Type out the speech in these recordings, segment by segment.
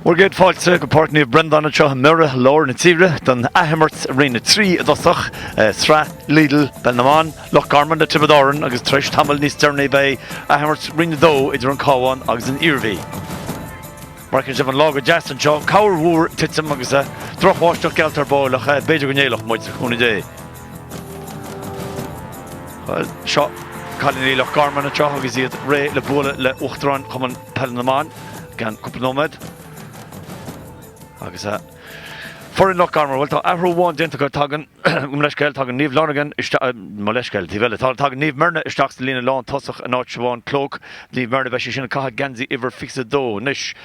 Bhur gcéad fáilte go Páirc Naomh Breandán anseo i mBiorra, lár na tíre, don athimirt Roinn 3 i dtosach, Sraith Lidl Peil na mBan, Loch Garman le Tiobraid Árann agus tar éis tamaill níos deireanaí beidh athimirt Roinn 2 idir an Cabhán agus an Iarmhí. Mar a fheiceann sibh an lá go deas anseo, corr mhúr ag titim agus drochbháisteach geallta ar ball ach b'fhéidir go n-éalódh muid, le cúnamh Dé. Bhuel, seo cailíní Loch Garman anseo agus iad réidh le bualadh le Uachtarán Chumann Peile na mBan i gceann cúpla nóiméad. Agus foireann Loch Garman, bhuel tá athrú amháin déanta acu, tagann, mo leithscéal, tagann Niamh Lonergan isteach, mo leithscéal, taobh eile, tagann Niamh Mernagh isteach sa líne lántosach in áit Siobhán Cloke. Niamh Mernagh, beidh sí sin ag caitheamh geansaí uimhir 22 anois.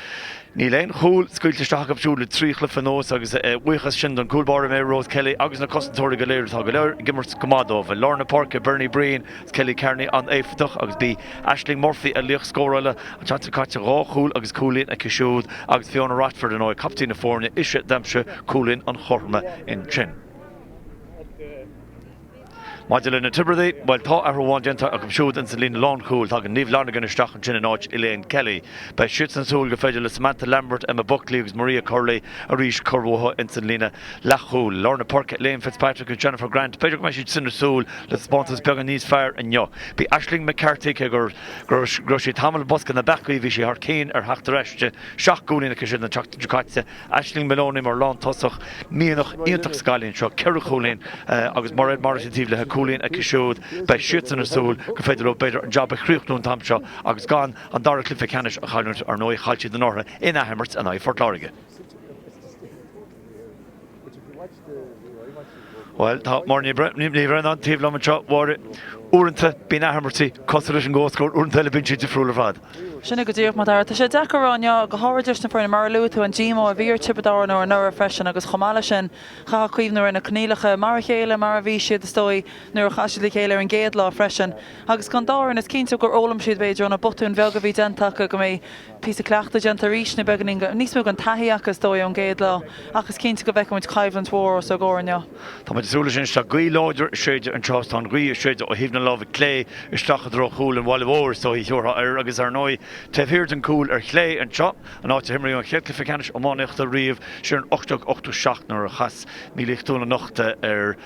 Níl aon chúl scaoilte isteach acu siúd le trí chluiche anuas agus a bhuíochas sin don chúl báire Mary Rose Kelly agus na cosantóirí go léir atá go léir ag imirt go maith dóibh. I lár na páirce Bernie Breen is Kelly Kearney an-éifeachtach agus b'í Aisling Murphy a laoch scórála an tseachtain seo caite, dhá chúl agus cúilín aici siúd agus Fiona Rochford ar ndóigh, captaen na foirne, ise d'aimsigh cúilín an chothroime ansin. Maidir le na Tiobradaigh, bhuel, tá athrú amháin déanta acu siúd ins an líne lánchúil. Tagann Niamh Lonergan isteach ansin in áit Elaine Kelly. Beidh siadsan ag súil gur féidir le Samantha Lambert, Emma Buckley agus Maria Curley arís cur uathu ins an líne leathchúil. Lár na páirce, Elaine Fitzpatrick agus Jennifer Grant, b'fhéidir go mbeidh siad sin ag súil le taispeántas beagán níos fearr inniu. Bhí Aisling McCarthy, cé go raibh sí tamall i mbosca na bpeacaí, bhí sí thar cinn ar theacht ar ais di. Seacht gcúilín aici sin an tseachtain seo caite. Aisling Moloney mar lántosach, mianach iontach sa gcailín seo, ceithre chúilín agus Mairéad Morrissey taobh léi, cúilín aici siúd. Beidh siadsan ag súil gur féidir leo b'fhéidir an jab a chríochnú an t-am seo agus gan an dara cluiche ceannais a chailliúint. Ar ndóigh, chaill siad anuraidh in athimirt in aghaidh Phort Láirge. Bhuel, tá Máire Ní Bhraonáin taobh liom anseo. Máire, uaireanta bíonn athimirtí cosúil leis an gcomhscór, uaireanta eile bíonn siad difriúil ar fad. Sin é go díreach, mar a Dhara. Tá sé deacair a rá inniu, go háirid leis na foirne, mar a luaigh tú, an díomá a bhí ar Tiobraid Árann ó anuraidh freisin agus chomh maith leis sin, chaithfeá cuimhneamh ar na coinníollacha mar a chéile mar a bhí siad, is dóigh, nuair a chas siad le chéile ar an gcéad lá freisin. Agus don dá fhoireann, is cinnte gur fhoghlaim siad, b'fhéidir, ó na botúin bheaga a bhí déanta acu, go mbeidh píosa cleachtaidh déanta arís nó beagáinín níos mó den taithí acu is dóigh ón gcéad lá ach is cinnte go bhfeicfidh muid coimhlint mhór os ár gcomhair inniu. Tá muid ag súil leis anois. Tá gaoth láidir ag séideadh anseo is tá an ghaoth ag séideadh ó thaobh na láimhe clé isteach i dtreo chúl an bhaile mhóir is dóigh a thiúrfá air agus ar ndóigh taobh thiar den chúl ar chlé anseo an áit a himríodh an chéad chluiche ceannais iománaíochta riamh siar in 1887 nuair a chas Mílíoch Dún an Uchta ar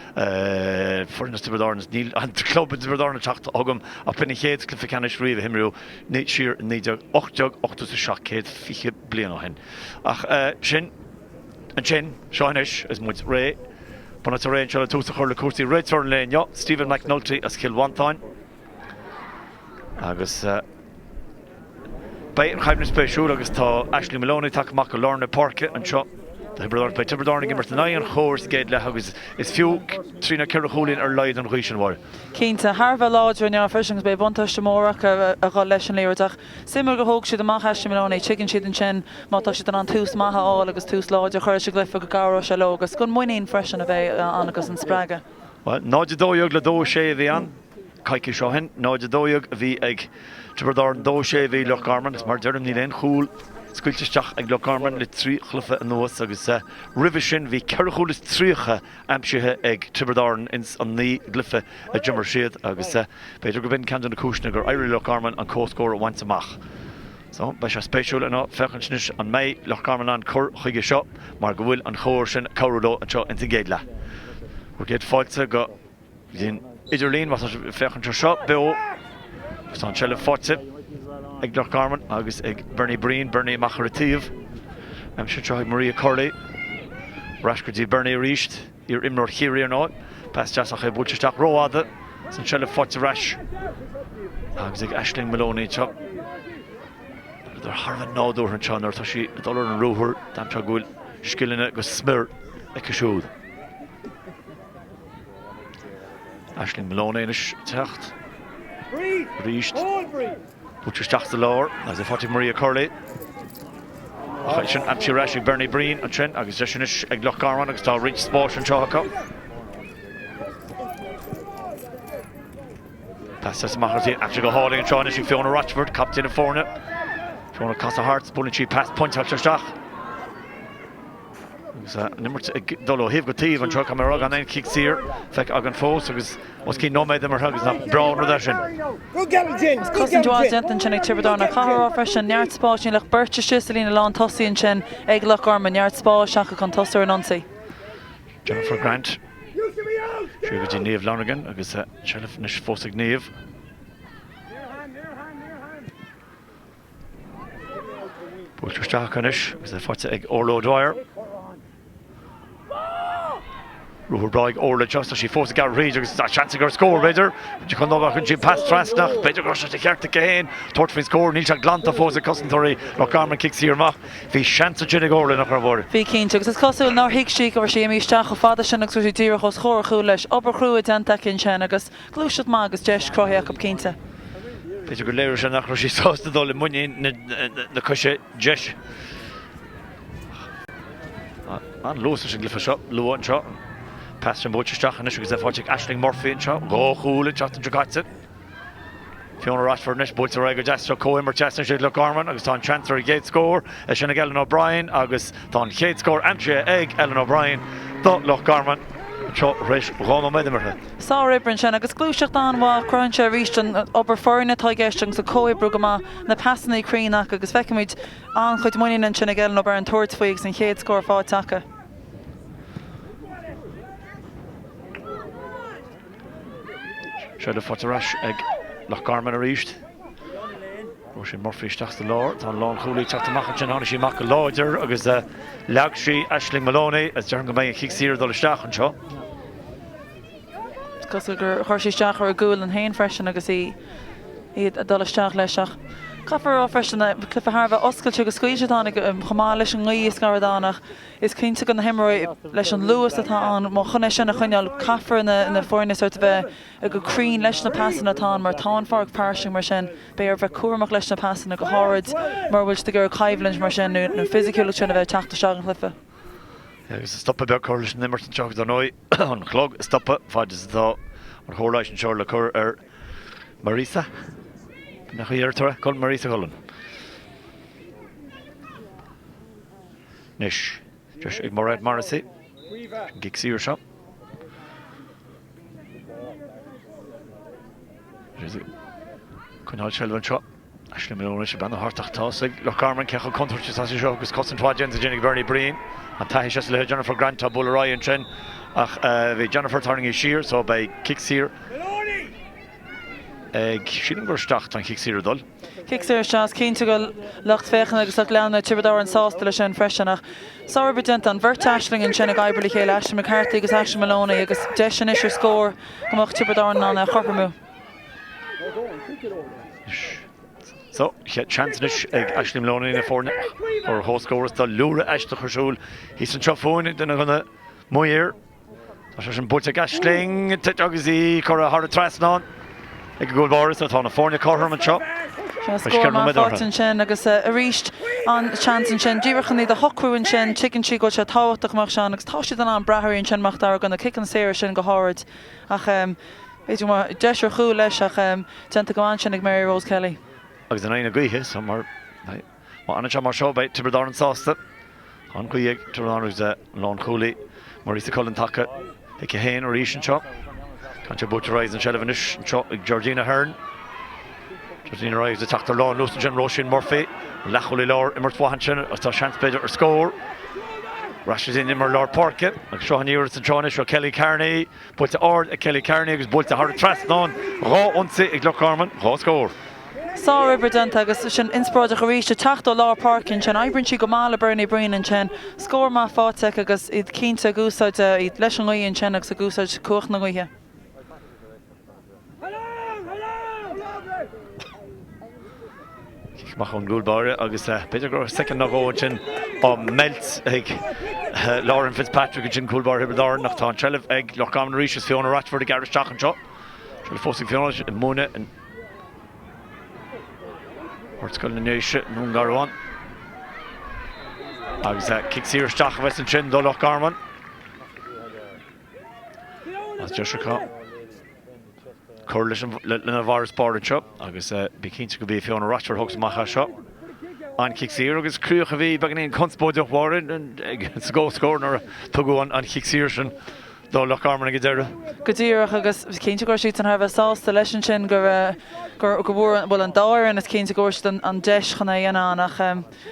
foireann as Tiobraid Árann. Níl an club i dTiobraid Árann ag teacht chugam ach b'in an chéad chluiche ceannais riamh a himríodh siar i 1887, 120 bliain ó shin. Ach sin ansin, seo anois, is muid réidh, bunáite réidh anseo le tús a chur le cúrsaí réiteoir an lae inniu, Stephen McNulty as Cill Mhantáin. Agus beidh an choimhlint spéisiúil agus tá Aisling Moloney tagtha amach go lár na páirce anseo do Thiobraid Árann. Beidh Tiobraid Árann ag imirt in aghaidh an chóir sa gcéad leath agus is fiú trí nó ceithre chúilín ar a laghad an ghaoth sin, a Mháire. Cinnte, thar a bheith láidir inniu freisin agus beidh buntáiste mór acu a dhul leis an liathróid ach suimiúil gur thóg siad amach Aisling Moloney. Tuigeann siad ansin má tá siad in ann tús maith a fháil agus tús láidir a chur leis an gcluiche go gcabhróidh sé leo agus an muinín freisin a bheidh ann agus an spreagadh. Bhuel, 0-12 le 2-6 a bhí ann coicís ó shin. 0-12 a bhí ag Tiobraid Árann, 2-6 a bhí ag Loch Garman agus mar a deirim níl aon chúl scaoilte isteach ag Loch Garman le trí chluiche anuas agus roimhe sin bhí ceithre chúl is 30 aimsithe ag Tiobraid Árann ins an naoi gcluiche a d'imir siad agus b'fhéidir gurb in ceann de na cúiseanna gur éirigh le Loch Garman an comhscór a bhaint amach. So, beidh sé spéisiúil inniu féachaint anois an mbeidh Loch Garman in ann cur chuige seo mar go bhfuil an chóir sin ag cabhrú leo anseo ins an gcéad leath. Bhur gcéad fáilte go dtí an idirlíon má tá sibh ag féachaint ar seo beo agus tá an tseilbh faighte ag Loch Garman agus ag Bernie Breen, Bernie amach ar an taobh. Aimsithe anseo ag Maria Curley. Ar ais go dtí Bernie arís, iar-imreoir Chiarraí ar ndóigh. Pas deas ach é buailte isteach rófhada. Is an tseilbh faighte ar ais agus ag Aisling Moloney anseo. Thar a bheith nádúrtha anseo nuair atá sí ag dul ar an ruathar, d'aimseodh go bhfuil scileanna go smior aici siúd. Aisling Moloney anois ag teacht arís. Buailte isteach sa lár agus é faighte ag Maria Curley. Ach é sin aimsithe ar ais ag Bernie Breen ansin agus deis anois ag Loch Garman agus tá roinnt spáis anseo acu. Pas amach ar aimsithe go hálainn anseo anois ag Fiona Rochford, captaen na foirne. Fiona ag casadh thart, buaileann sí pas pointeáilte isteach. Agus an imirt ag dul ó thaobh go taobh anseo, caithfidh mé a rá gan aon chic saor feicthe againn fós agus os cionn nóiméad imeartha agus nach breá an rud é sin. Agus cosaint mhaith déanta ansin ag Tiobraid Árann ach caithfear a rá freisin, neart spáis, níl ach beirt istigh sa líne lán tosaigh ansin ag Loch Garman, neart spáis acu chun tosú ar an ionsaí. Jennifer Grant siar go dtí Niamh Lonergan agus seilbh anois fós ag Niamh. Buailte isteach acu anois agus é faighte ag Orla O'Dwyer. Ruathar breá ag Orla anseo, tá sí fós ag gearradh thríd agus tá seans aici ar scór, b'fhéidir. Chun dul ach ansin pas trasna, b'fhéidir go raibh sé de cheart aici féin tabhairt faoin scór. Níl sé glanta fós ag cosantóirí Loch Garman, cic saor amach. Bhí seans ansin ag Orla, nach raibh, a Mháire? Bhí cinnte, agus is cosúil nár thuig sí go raibh sí imithe isteach chomh fada sin agus go raibh sí díreach os chomhair a chúil leis. Obair chrua déanta aici ansin agus Gluaiseacht maith agus deis cruthaithe acu cinnte. B'fhéidir gur léirigh sé nach raibh sí sásta dul i muinín na coise deise. An-luas leis an gcluiche seo luath anseo. Pas sin buailte isteach anois agus é faighte ag Aisling Murphy anseo. 2 chúl an tseachtain seo caite. Fiona Rochford anois buailte ar aghaidh go deas seo comhimirt deas anois ag Loch Garman agus tá an seans ar an gcéad scór, é sin ag Ellen O'Brien agus tá an chéad scór aimsithe ag Ellen O'Brien do Loch Garman anseo tar éis 2 nóiméad imeartha. Sároibre ansin agus gluaiseacht an-mhaith, cruthaíonn sé arís an obair foirne atá i gceist agus an comhoibriú go maith, na pasanna cruinn acu agus feicimid an-chuid muiníne ansin ag Ellen O'Brien tabhairt faoi agus an chéad scór faighte acu. Seilbh faighte ar ais ag Loch Garman arís. Róisín Murphy isteach sa lár. Tá an lánchúlaí ag teacht amach ansin. Tháinig sí amach go láidir agus leag sí Aisling Moloney agus déarfainn go mbeidh an chic saor ag dul isteach anseo. Is cosúil gur chuir sí isteach ar a gualainn féin freisin agus í ag dul isteach leis ach caithfear a rá freisin, cluiche thar a bheith oscailte agus scaoilte atá ann chomh maith leis an ngaoth is gairid ann ach Is cinnte go na himreoirí leis an luas atá ann, má chun é sin a choinneáil, caithfear na foirne sórt a bheith go cruinn leis na pasanna atá ann mar tá an pháirc fairsing mar sin beidh orthu bheith cúramach leis na pasanna go háirid mura bhfuil siad ag iarraidh coimhlint mar sin nó na fisiciúlacht sin a bheith ag teacht isteach an chluiche. Agus stopadh beag curtha leis an imirt anseo agus dar ndóigh an clog ag stopadh fad is atá an chóir leighis anseo le cur ar Marisa. Nach í ar Marisa Cullen. Anois, deis ag Mairéad Morrissey. An gcic saor seo. Coinneáil seilbh anseo. Aisling Maloney anois ag breathnú thart ach tá a fhios ag Loch Garman cé chomh contúirteach is atá sé seo agus cosaint mhaith déanta ansin ag Bernie Breen. An taithí seo sa leithéid Jennifer Grant tá bualadh ar aghaidh ansin ach bhí Jennifer tarraingthe siar so beidh cic saor ag sílim gur isteach tá an chic saor ag dul. Cic saor isteach, is cinnte go bhfuil lucht féachana agus lucht leanúna Tiobraid Árann sásta leis sin freisin ach sárobair déanta, an bheirt Aisling ansin ag oibriú le chéile, Aisling McCarthy agus Aisling Moloney agus deis anois ar scór go mbeadh Tiobraid Árann in ann é a chothromú. So, chéad seans anois ag Aisling Moloney na foirne ar chomhscór is tá liúradh aisteach ar siúl thíos anseo fúinn, duine de na maoir. Tá sé sin buailte ag Aisling agus í curtha thar an trasnán ag an gcúl báire so tá na foirne cothrom anseo. Sea, scór maith faighte ansin agus arís an seans ansin díreach chun iad a shocrú ansin. Tuigeann siad go bhfuil sé tábhachtach go mbeadh sé ann agus tá siad in ann brath uirthi ansin Mac Dara do na ciceanna saora sin go háirid ach b'fhéidir go mbeadh deis ar chúl leis ach déanta go maith ansin ag Mary Rose Kelly. Agus in aghaidh na gaoithe so mar má fhanann sé mar seo beidh Tiobraid Árann sásta. Tá an ghaoth ag Tiobraid Árann agus an lánchúlaí Marisa Cullen tagtha chuici féin arís anseo. Tá sé buaite ar aghaidh an tseilbh anois anseo ag Georgina Hearn. Georgina ar aghaidh ag teacht ar lánluas ansin Róisín Murphy. An leathchúlaí láir imirt mhaith ansin agus tá seans b'fhéidir ar scór. Ar ais go dtí an imreoir lár páirce agus seo an iarracht anseo anois ó Kelly Kearney. Buailte ard ag Kelly Kearney agus buailte thar an trasnán. 2 ionsaí ag Loch Garman, 2 scór. Sároibre déanta agus sin inspioráideach arís ag teacht ó lár páirce ansin. Oibríonn sí go maith le Bernie Breen ansin. Scór maith faighte aici agus iad cinnte ag úsáid iad leis an ngaoth ansin agus ag úsáid cumhacht na gaoithe. Cic amach ón gcúl báire agus b'fhéidir go raibh soicind nó dhó ansin á meilt ag Lauren Fitzpatrick ansin, cúl báire Thiobraid Árann ach tá an tseilbh ag Loch Garman arís is Fiona Rochford ag gearradh isteach anseo. Seilbh fós ag Fiona ag múineadh in Ardscoil na nDéise i nDún Garbhán. Agus cic saor isteach a bheas ansin do Loch Garman. As deis acu. Cur leis an lena bhfarasbarr anseo agus bí cinnte go bhí Fiona Rochford a thógfas amach as seo. An cic saor agus críoch a bhí beagáinín conspóideach Mháire sa gcomhscór nuair a tugadh an chic saor sin do Loch Garman ag an deireadh. Go díreach agus is cinnte go raibh siadsan thar a bheith sásta leis ansin go go bhfuair, bhuel an dá fhoireann is cinnte go bhfuair siad an deis chun é a dhéanamh ann ach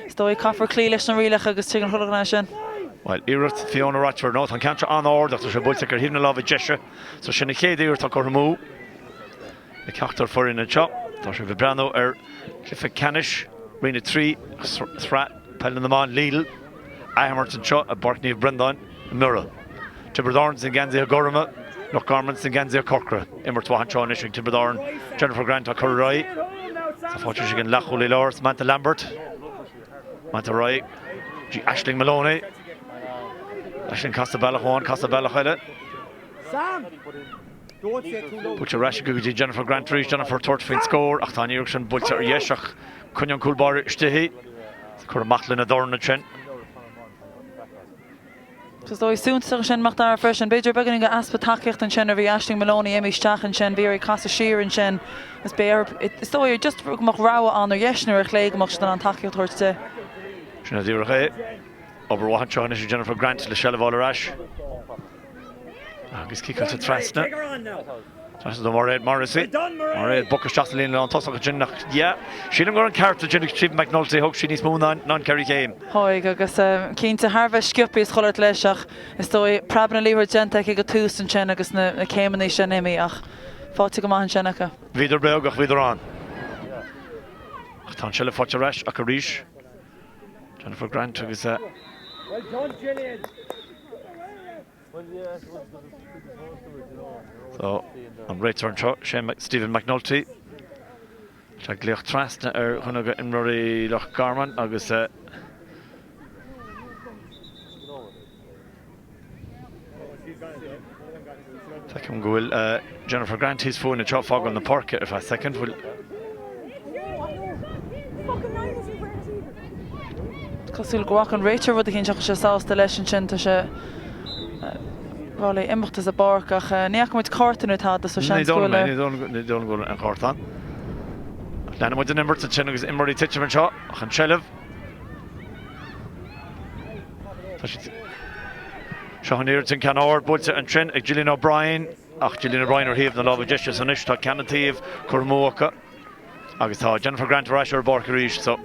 is dóigh caithfear cloí leis na rialacha agus tuigeann chuile dhuine é sin. Bhuel, iarracht Fiona Rochford, nó tá an ceann seo an-ard ach tá sé buailte ar thaobh na láimhe deise so sin an chéad iarracht atá curtha amú. Ag ceachtar foireann anseo. Tá sibh ag breathnú ar chluiche ceannais Roinn 3 Sraith Peile na mBan Lidl á imirt anseo i bPáirc Naomh Breandán i mBiorra. Tiobraid Árann sna geansaithe gorma, Loch Garman sna geansaithe corcra. Imirt mhaith anseo anois ag Tiobraid Árann. Jennifer Grant á cur ar aghaidh. Tá faighte ag an leathchúlaí láir Samantha Lambert. Samantha ar aghaidh go dtí Aisling Moloney. Aisling casta bealach amháin, casta bealach eile. Buailte ar ais go dtí Jennifer Grant arís, Jennifer tabhairt faoin scór ach tá an iarracht sin buailte ar dheis ach coinníonn an cúl báire istigh í. Cur amach lena dorn ansin. Is dóigh suntasach ansin Mac Dara freisin. B'fhéidir beagáinín de easpa tacaíochta ansin nuair a bhí Aisling Moloney imithe isteach ansin. Bhí uirthi casadh siar ansin. Is b'fhéidir, is dóigh, just go mbeadh rogha ann ar dheis nó ar chlé go mbeadh siad in ann tacaíocht a thabhairt di. Sin é díreach é. Obair mhaith anseo anois ag Jennifer Grant le seilbh a fháil ar ais. Agus ciceáilte trasna. Trasna do Mairéad Morrissey. Mairéad bogtha isteach sa líne lántosach ansin ach yeah, sílim go raibh an ceart ansin ag Stephen McNulty, thóg sí níos mó ná an 4 chéim. Thóg agus cinnte thar a bheith sciobtha is chuile shórt leis ach is dóigh preab na liathróide déanta aici ag an tús ansin agus na céimeanna sin imithe ach faighte go maith ansin acu. Bhíodar beag ach bhíodar ann. Ach tá an seilbh faighte ar ais ach arís Jennifer Grant agus a. So, an réiteoir anseo, Shane Stephen McNulty. Tá glaoch trasna ar dhuine de imreoirí Loch Garman agus Feicim go bhfuil Jennifer Grant thíos fúinn anseo ag fágáil na páirce ar feadh soicind. Bhfuil. Cosúil go bhfaca an réiteoir rud eicínt nach raibh sé sásta leis ansin. Tá sé ag rá léi imeacht as an bpáirc ach ní fhaca muid cárta nó tada so seans go bhfuil. Ní dóigh liom go bhfuil aon chárta ann. Leanann muid an imirt ansin agus imreoirí ag titim anseo ach an tseilbh. Tá siad Seo an iarracht an ceann ard buailte ansin ag Gillian O'Brien ach Gillian O'Brien ar thaobh na láimhe deise so anois tá ceann an taobh curtha amú acu agus tá Jennifer Grant ar ais ar an bpáirc arís so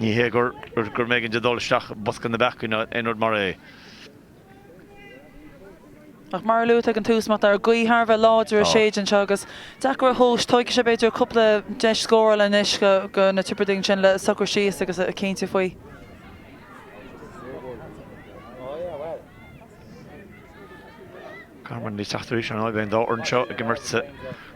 ní hé gur gur mb'éigean di dul isteach i mbosca na mbeach nó aon rud mar é. Ach mar a luaigh tú ag an tús, Mac Dara, gaoth thar a bheith láidir ag séideadh anseo agus deacair a thomhas. Tógfaidh sé b'fhéidir cúpla deis scórála anois do na Tiobradaigh ansin le socrú síos agus a chinntiú faoi. Garman ag teacht arís ar ndóigh, beidh an dá fhoireann seo ag imirt sa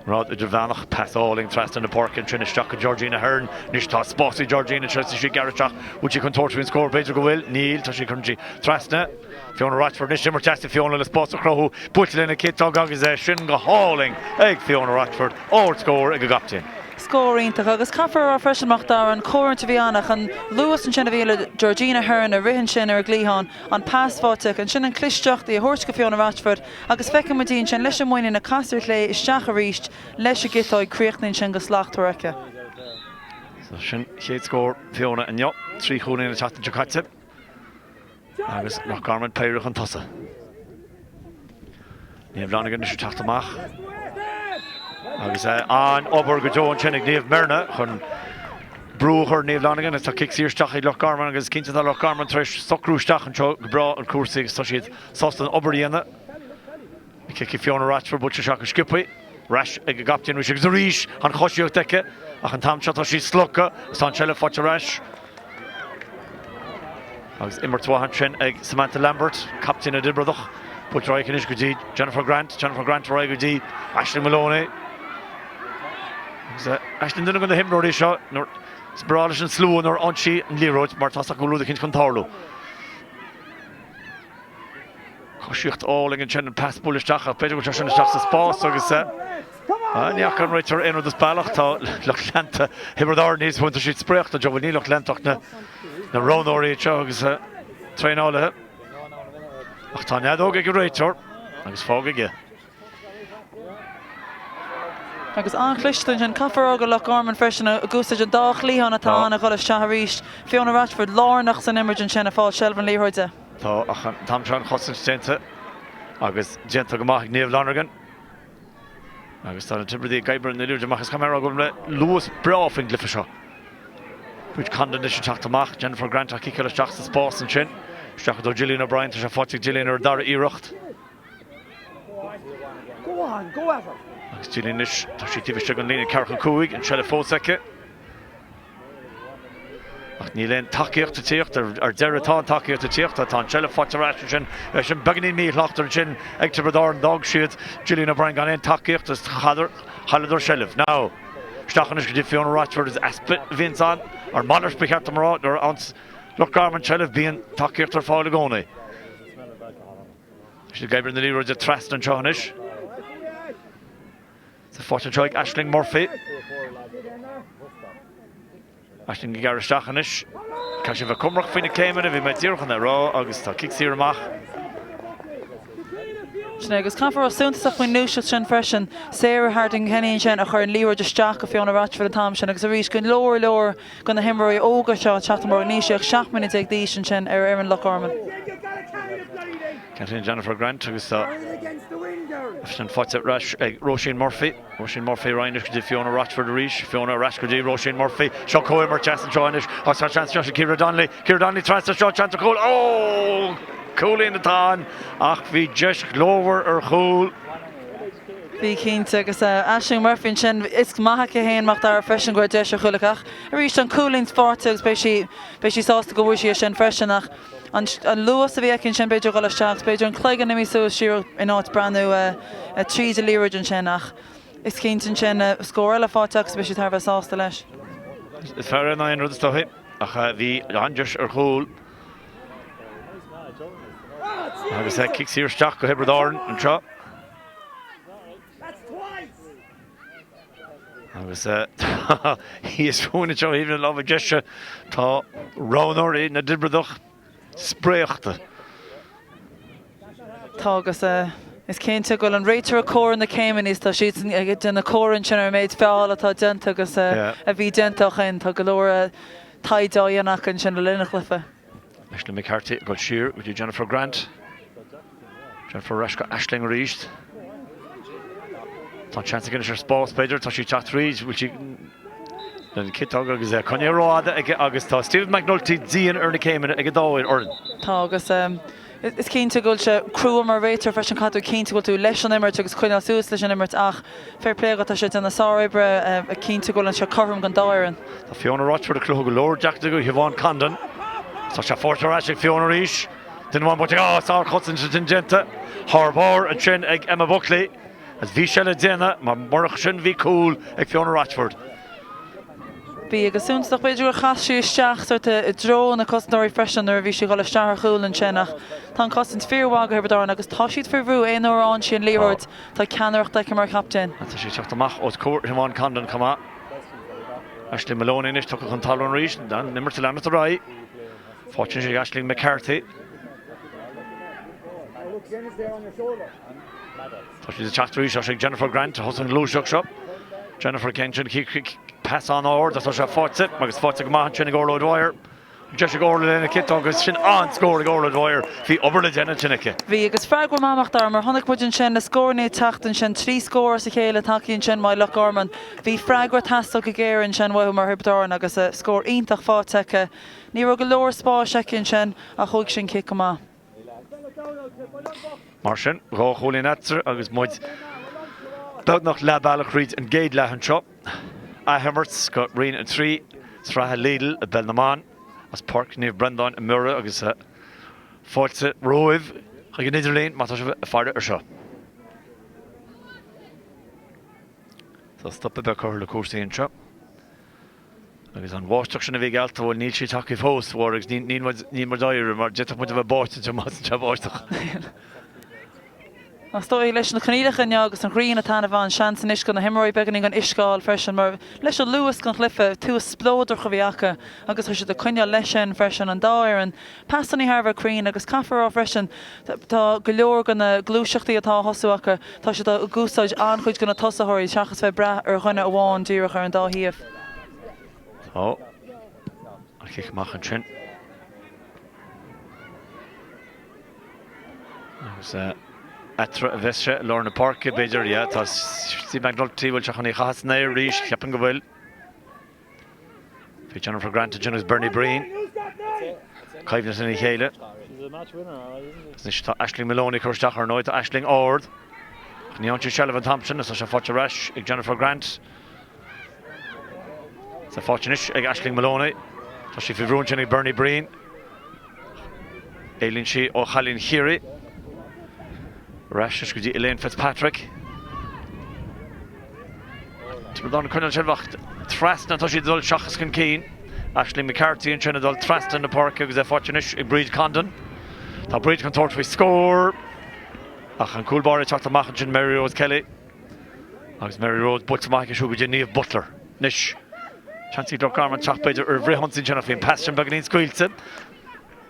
ngrád idirmheánach. Pas álainn trasna na páirce ansin isteach go Georgina Hearn. Anois tá spás ag Georgina anseo is í ag gearradh isteach. Bhfuil sí chun tabhairt faoin scór? B'fhéidir go bhfuil. Níl. Tá sí cuireann sí trasna. Fiona Rochford anois imirt deas ag Fiona le spás a chruthú. Buailte lena ciotóg agus é sin go hálainn ag Fiona Rochford. Ard-scór ag an gcaptaen. Scór iontach agus caithfear a rá freisin, Mac Dara, an chomhroinnt a bhí ann ach an luas ansin a bhí le Georgina Hearn ag rith ansin ar an gcliathán, an pas faighte aici, ansin an chlisteacht í a thabhairt go Fiona Rochford agus feiceann muid í ansin leis an muinín ag casadh ar chlé isteach arís leis an gciotóg, críochnaíonn sin go slachtmhar aici. So sin chéad scór Fiona inniu, 3 chúilín an tseachtain seo caite. Agus Loch Garman péire chun tosaigh. Niamh Lonergan anois ag teacht amach. Agus an-obair go deo ansin ag Niamh Mernagh chun brú a chur ar Niamh Lonergan agus tá cic saor isteach ag Loch Garman agus cinnte tá Loch Garman tar éis socrú isteach anseo go breá ar chúrsaí agus tá siad sásta an obair a dhéanamh. Cic ag Fiona Rochford buailte isteach go sciobtha. Ar ais ag an gcaptaen arís agus arís an choisíocht aici ach an t-am seo tá sí slogtha agus tá an tseilbh faighte ar ais. Agus imirt mhaith ansin ag Samantha Lambert, captaen na dTiobradach. Buailte ar aghaidh anois go dtí Jennifer Grant, Jennifer Grant ar aghaidh go dtí Aisling Moloney. Agus Aisling duine de na himreoirí seo nuair is breá leis an slua nuair a fhaigheann sí an liathróid mar tá a fhios acu go bhfuil rud eicínt chun tarlú. Coisíocht álainn ansin, an pas buailte isteach ach b'fhéidir go bhfuil sé sin isteach sa spás agus ní fhaca an réiteoir aon rud as bealach. Tá lucht leanta Thiobraid Árann thíos fúinn, tá siad spréachta anseo, bhuel ní lucht leanta ach na roghnóirí anseo agus traenálaithe. Ach tá an fheadóg ag an réiteoir agus fág aige. Agus an-chliste ansin. Caithfear a rá go Loch Garman freisin ag úsáid an dá chliathán atá ann a dhul isteach arís. Fiona Rochford lárnach san imirt ansin ag fáil seilbh an liathróide. Tá, ach an t-am seo an chosaint déanta agus déanta go maith ag Niamh Lonergan. Agus tá na Tiobradaigh ag oibriú an liathróid amach is caithfidh mé a rá go bhfuil luas breá faoin gcluiche seo. Bríd Condon anois ag teacht amach, Jennifer Grant á ciceáil isteach sa spás ansin. Isteach do Gillian O'Brien, tá sé faighte ag Gillian ar an dara iarracht. Agus Gillian anois, tá sí taobh istigh den líne ceathracha 5, an tseilbh fós aici. Ach níl aon tacaíocht ag tíocht, ar deireadh tá an tacaíocht ag tíocht, tá an tseilbh faighte ar ais ansin, leis an beagáinín míshlachta ansin ag Tiobraid Árann, d'fhág siad Gillian O'Brien gan aon tacaíocht agus chailleadar seilbh. Now, isteach anois go dtí Fiona Rochford is easpa a bhíonns ann, ar malairt ba cheart dom a rá, nuair a fhaigheanns Loch Garman seilbh bíonn tacaíocht ar fáil i gcónaí. Tá siad ag oibriú na liathróide trasna anseo anois. Tá faighte anseo ag Aisling Murphy. Aisling ag gearradh isteach anois. Caithfidh sí a bheith cúramach faoi na céimeanna, bhí mé díreach chun é a rá agus tá cic saor amach. Sin é, agus caithfear a rá suntasach faoin ngluaiseacht sin freisin, Sarah Harding Kenny ansin a chuir an liathróid isteach go Fiona Rochford an t-am sin agus arís go leor leor de na himreoirí óga seo ag teacht amach, níl sí ach 17 mbliana d'aois ansin ar fhoireann Loch Garman. Ceann Jennifer Grant agus tá sin faighte ar ais ag Róisín Murphy. Róisín Murphy ar aghaidh anois go dtí Fiona Rochford arís. Fiona ar ais go dtí Róisín Murphy. Seo comhimirt deas anseo anois. Agus tá seans anseo ag Ciara Donnelly. Ciara Donnelly trasna seo seans ar chúl. Ó! Cúilín atá ann ach bhí deis ghlórmhar ar chúl. Bhí cinnte agus Aisling Murphy ansin is maith aici féin Mac Dara freisin go raibh deis ar chúl aici ach arís an cúilín faighte agus beidh sí beidh sí sásta go bhfuair sí é sin freisin ach an luas a bhí aici ansin b'fhéidir dhul isteach agus b'fhéidir an cloigeann imithe suas siar in áit breathnú tríd an liathróid ansin ach is cinnte ansin scór eile faighte agus beidh sí thar a bheith sásta leis. Is fearr é ná aon rud is dóichí ach bhí an-deis ar chúl agus cic saor isteach go Thiobraid Árann anseo. Agus thíos fúinn anseo thaobh na láimhe deise tá roghnóirí na dTiobradach spréachta. Tá agus is cinnte go bhfuil an réiteoir ag comhaireamh na céimeanna is tá siadsan ag déanamh comhaireamh ansin ar an méid feall atá déanta agus a bhí déanta ó shin. Tá go leor taighde á dhéanamh acu ansin le linn an chluiche. Aisling McCarthy ag dul siar go dtí Jennifer Grant. Jennifer ar ais go Aisling arís. Tá an seans aici anois ar spás b'fhéidir, tá sí ag teacht tríd, bhfuil sí an ciotóg agus é coinnithe rófhada aige agus tá Stephen McNulty dian ar na céimeanna ag an dá fhoireann. Tá agus is cinnte go bhfuil sé crua mar réiteoir freisin, caithfidh tú cinnte go bhfuil tú leis an imirt agus coinneáil suas leis an imirt ach fair play agat, tá sé ag déanamh sároibre ag cinntiú go bhfuil sé cothrom don dá fhoireann. Tá Fiona Rochford ag croitheadh go leor deacrachtaí do Shiobhán Condon. Tá sé faighte ar ais ag Fiona arís. Duine amháin buailte á sárchosaint ansin déanta thar barr ansin ag Emma Buckley. Agus bhí sé le déanamh mar murach sin bhí cúl ag Fiona Rochford. Bhí agus suntasach b'fhéidir gur chas sí isteach sort i dtreo na cosantóirí freisin nuair a bhí sí ag dul isteach ar chúl ansin ach tá an chosaint fíormhaith go Thiobraid Árann agus tá siad faoi bhrú aon uair a fhaigheann sí an liathróid tá ceannaireacht aici mar chaptaen. Tá sí ag teacht amach os comhair Shiobhán Condon chomh maith. Aisling Maloney anois tugtha chun talún arís, an imirt ag leanacht ar aghaidh. Faighte anois ag Aisling McCarthy. Tá siad ag teacht arís, tá sé ag Jennifer Grant a thosaigh an ghluaiseacht seo. Jennifer Kenton, pas an-ard, tá sé faighte agus faighte go maith ansin ag Orla O'Dwyer. Deis ag Orla lena ciotóg agus sin an-scór ag Orla O'Dwyer. Bhí obair le déanamh ansin aici. Bhí, agus freagra maith Mac Dara, mar chonaic muid ansin na scóranna ag teacht ansin, 3 scór as a chéile tagtha ansin uaidh Loch Garman. Bhí freagra ag teastáil go géar ansin uathu mar Thiobraid Árann agus scór iontach faighte aici. Ní raibh go leor spáis aici ansin ach thóg sí an cic go maith. Mar sin, dhá chúilín eatarthu agus muid beagnach leath bealach thríd an gcéad leath anseo. Athimirt go Roinn 3, Sraithe Lidl i bPeil na mBan as Páirc Naomh Breandán i mBiorra agus fáilte romhaibh chuig an idirlíon má tá sibh ag faire ar seo. Tá stop beag curtha le cúrsaí anseo. Agus an bháisteach sin a bhí geallta, bhuel, níl sí tagtha fós, a Mháire, agus níl muid, níl muid á iarraidh, mar d'fhéadfadh muid a bheith báite anseo más anseo báisteach. Is dóigh, leis na coinníollacha inniu agus an ghrian ag taitneamh ann, seans anois do na himreoirí beagáinín den uisce a fháil freisin mar leis an luas den chluiche, tús spleodrach a bhí acu agus tá siad ag coinneáil leis sin freisin, an dá fhoireann. Pasanna thar a bheith cruinn agus caithfear a rá freisin, tá go leor de na gluaiseachtaí atá á thosú acu, tá siad ag úsáid an-chuid de na tosaitheoirí seachas bheith ag brath ar dhuine amháin díreach ar an dá thaobh. Tá an cic amach ansin. Agus eatarthu a bheas sé i lár na páirce, b'fhéidir. Yeah, tá Steve McNulty, bhfuil sé chun í a chaitheamh san aer arís? Ceapaim go bhfuil. Bhí Jennifer Grant ansin agus Bernie Breen. Coimhlint ina chéile. Anois tá Aisling Moloney curtha isteach ar ndóigh. Tá Aisling ard. Ach ní fhaigheann sí seilbh an t-am sin agus tá sé faighte ar ais ag Jennifer Grant. Tá faighte anois ag Aisling Moloney. Tá sí faoi bhrú ansin ag Bernie Breen. Éalaíonn sí ó chailín Chiarraí. Ar ais anois go dtí Elaine Fitzpatrick. Tiobraid Árann ag coinneáil seilbh ach trasna atá siad ag dul seachas chun cinn. Aisling McCarthy ansin ag dul trasna na páirce agus é faighte anois ag Bríd Condon. Tá Bríd chun tabhairt faoi scór ach an cúl báire ag teacht amach ansin Mary Rose Kelly. Agus Mary Rose buailte amach aici siúd go dtí Niamh Butler. Anois, seans ag Loch Garman teacht b'fhéidir ar fhrithionsaí ansin ach bhí an pas sin beagáinín scaoilte.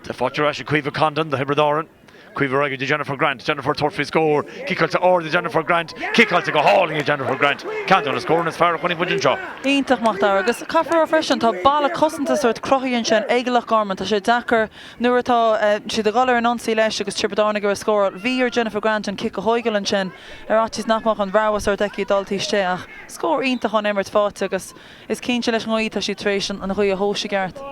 Tá faighte ar ais ag Caoimhe Condon do Thiobraid Árann. Caoimhe ar aghaidh go dtí Jennifer Grant. Jennifer tabhairt faoi scór. Ciceáilte ard ag Jennifer Grant. Ciceáilte go hálainn ag Jennifer Grant. Ceann de na scóranna is fearr a chonaic muid anseo. Iontach Mac Dara. Agus caithfear a rá freisin, tá balla cosanta sórt cruthaithe ansin ag Loch Garman. Tá sé deacair nuair atá siad ag dul ar an ionsaí leis agus Tiobraid Árann ag iarraidh scóráil. Bhí ar Jennifer Grant an cic a thóigeáil ansin. Ar fhaitíos nach mbeadh an rogha sórt aici dul taobh istigh ach scór iontach ón imirt faighte agus is cinnte leis an ngaoth tá siad tar éis an ghaoth a thomhas i gceart.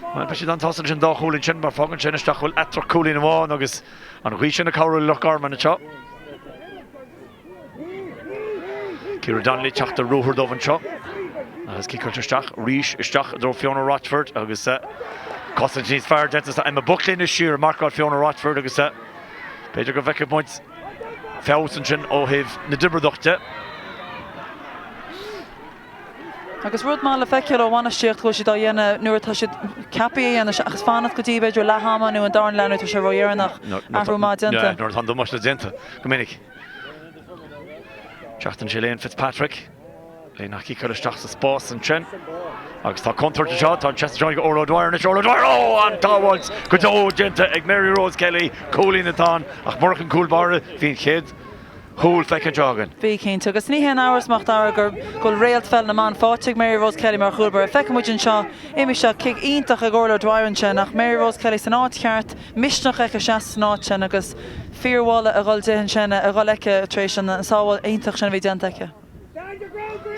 Bhuel, beidh siad an-tsásta leis an dá chúilín sin mar fágann sin isteach go bhfuil eatarthu cúilín amháin agus an ghaoth sin ag cabhrú le Loch Garman anseo. Ciara Donnelly ag teacht ar ruathar dóibh anseo agus ciceáilte isteach arís isteach i dtreo Fiona Rochford agus cosaint níos fearr déanta tá Emma Buckley anois siar ag marcáil Fiona Rochford agus b'fhéidir go bhfeicfidh muid feabhas ansin ó thaobh na dTiobradach de. Agus rud maith le feiceáil ó bhainistíocht go bhfuil siad á dhéanamh nuair atá siad ceaptha a dhéanamh seachas fanacht go dtí b'fhéidir leath ama nó an darna leath nuair atá sé ródheireanach. Athrú maith déanta. Nuair atá an damáiste déanta go minic. Teacht ansin Elaine Fitzpatrick. Lena ciceáil isteach sa spás ansin. Agus tá contúirt anseo, tá an seasamh seo ag Orla O'Dwyer anois, Orla O'Dwyer, ó, an tsábháilt go deo déanta ag Mary Rose Kelly, cúilín atá ann, ach murach an cúl báire, bhí an chéad chúl feicthe anseo againn. Bhí, cinnte. Agus ní haon amhras, Mac Dara, go bhfuil réalt pheil na mban faighte ag Mary Rose Kelly mar chúl báire. Feicfidh muid anseo, imithe isteach, cic iontach ag Orla O'Dwyer ansin, ach Mary Rose Kelly san áit cheart, misneach aici seasamh san áit sin agus fíormholadh a dhul di ansin, a dhul aici tar éis an sábháil iontach sin a bhí déanta aici.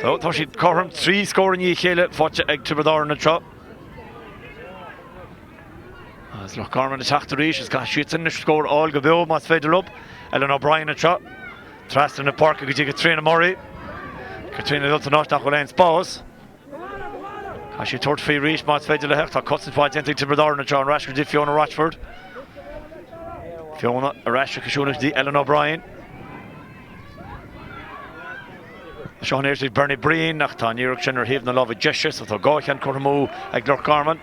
So, tá siad cothrom, 3 scór i ndiaidh a chéile faighte ag Tiobraid Árann anseo. Agus Loch Garman ag teacht arís, is caithfidh siadsan anois scór a fháil go beo más féidir leo. Ellen O'Brien anseo, trasna na páirce go dtí Caitríona Murray. Caitríona ag dul san áit nach bhfuil aon spás. Caithfidh sí tabhairt faoi arís más féidir léi ach tá cosaint mhaith déanta ag Tiobraid Árann anseo ar ais go dtí Fiona Rochford. Fiona ar ais aici siúd go dtí Ellen O'Brien. Seo an iarracht ag Bernie Breen ach tá an iarracht sin ar thaobh na láimhe deise so tá dhá cheann curtha amú ag Loch Garman.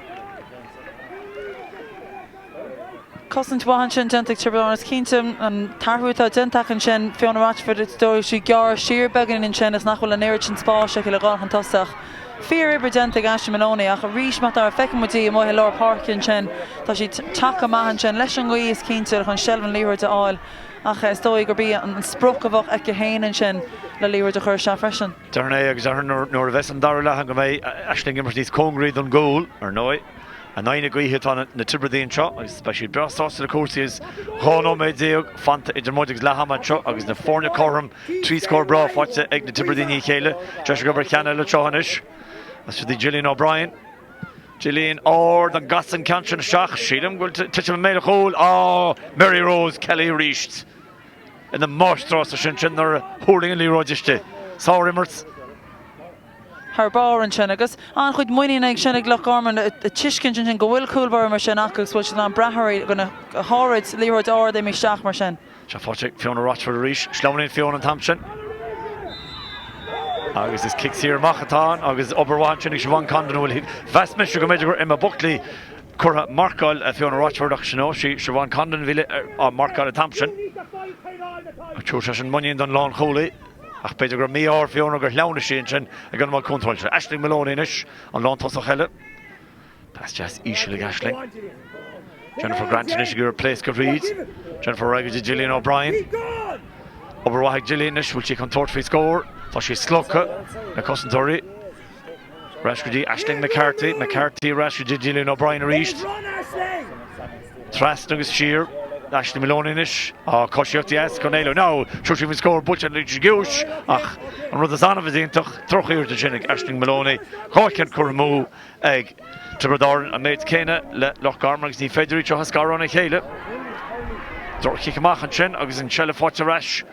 Cosaint mhaith ansin déanta ag Tiobraid Árann. Is cinnte an t-athrú atá déanta acu ansin, Fiona Rochford, is dóigh sí gearrtha siar beagáinín ansin is nach bhfuil an oiread sin spáis aici le dhul chun tosaigh. Fíor-obair déanta ag Aisling Moloney ach arís Mac Dara, feiceann muid í amuigh i lár páirce ansin. Tá sí tagtha amach ansin leis an ngaoth is cinnte chun seilbh an liathróid a fháil ach is dóigh gurb í an sprioc a bheadh aici féin ansin le liathróid a chur isteach freisin. Déarfainn é agus déarfainn nuair a bheas an dara leath ann go mbeidh Aisling ag imirt níos cóngaraí don gcúl, ar ndóigh. In aghaidh na gaoithe atá na Tiobradaigh anseo agus beidh siad breá sásta le cúrsaí is 12 nóiméad fanta idir muid agus leath ama anseo agus na foirne cothrom, 3 scór breá faighte ag na Tiobradaigh i ndiaidh a chéile. Deis ag obair cheana eile anseo anois. Is siad í Gillian O'Brien. Gillian ard an gcasfaidh an ceann sin isteach. Sílim go bhfuil titim i mbéal an chúil. Á! Mary Rose Kelly arís ina máistreás ansin sin nuair a thuirling an liathróid istigh. Sár-imirt. thar barr ansin agus an-chuid muiníne ag sin ag Loch Garman ag tuiscint ansin go bhfuil cúl báire mar sin acu agus go bhfuil siad in ann brath uirthi go háirid liathróid ard imithe isteach mar sin. Seo faighte ag Fiona Rochford arís. Sleamhnaíonn Fiona an t-am sin agus is cic saor amach atá ann agus obair mhaith ansin ag Siobhán Condon a bhfuil mheas mise go mb'fhéidir gur Emma Buckley. Curtha marcáil Fiona Rochford ach sin sí Siobhán Condon a bhí á marcáil an t-am sin. Ach tabharfaidh sé sin muinín don lánchúlaí ach b'fhéidir go raibh mí-ádh ar Fiona gur shleamhnaigh sí ansin ag an am contúirteach. Aisling Moloney anois, an lántosach eile. Pas deas íseal ag Aisling. Jennifer Grant anois ag iarraidh pléascadh thríd. Jennifer ar aghaidh go dtí Gillian O'Brien. Obair mhaith ag Gillian anois, bhfuil sí chun tabhairt faoi scór? Tá sí slogtha na cosantóirí. Ar ais go dtí Aisling McCarthy, McCarthy ar ais go dtí Gillian O'Brien arís. Trasna agus siar. Aisling Moloney anois. Á, coisíocht dheas chun éalú. Now, seo sí faoin scór, buailte leis an gciumhais ach an rud is annamh is iontach, drochiarracht ansin ag Aisling Moloney. 2 cheann curtha amú ag Tiobraid Árann, an méid céanna le Loch Garman agus ní féidir iad seo a scaradh óna chéile. Droch-chic amach ansin agus an tseilbh faighte ar ais.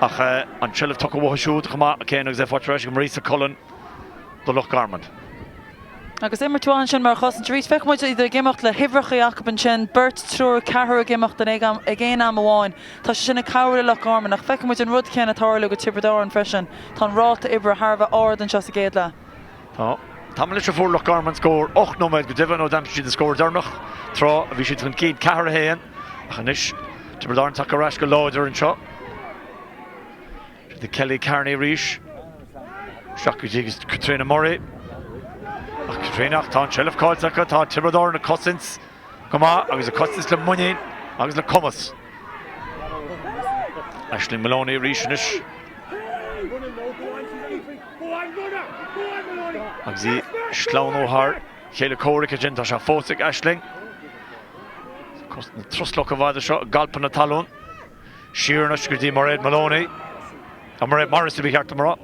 Ach an tseilbh tugtha uathu siúd chomh maith céanna agus é faighte ar ais ag Marisa Cullen do Loch Garman. Agus imirt mhaith ansin mar chosaint arís. Feicfidh muid iad ag imeacht le huimhreacha acu ansin, beirt, triúr, ceathrar ag imeacht ag aon am amháin. Tá sé sin ag cabhrú le Loch Garman ach feicfidh muid an rud céanna ag tarlú go Tiobraid Árann freisin. Tá an ráta oibre thar a bheith ard anseo sa gcéad leath. Tá. Tamall anois ó fuair Loch Garman scór, 8 nóiméad go deimhin ó d'aimsigh siad an scór deireanach, tráth a bhí siad chun cinn 4, 1, ach anois Tiobraid Árann tagtha ar ais go láidir anseo. Siad ag Kelly Kearney arís. Isteach go dtí Caitríona Murray. Ach Caitríona, ach tá an tseilbh caillte acu, tá Tiobraid Árann ag cosaint go maith agus ag cosaint le muinín agus le cumas. Aisling Moloney arís anois. Agus í ag sleamhnú thar chéile comhraic ansin, tá sé fós ag Aisling. Na truslach i bhfad seo ag alpadh na talún. Siar anois go dtí Mairéad Moloney. Nó Mairéad Morrissey ba cheart dom a rá.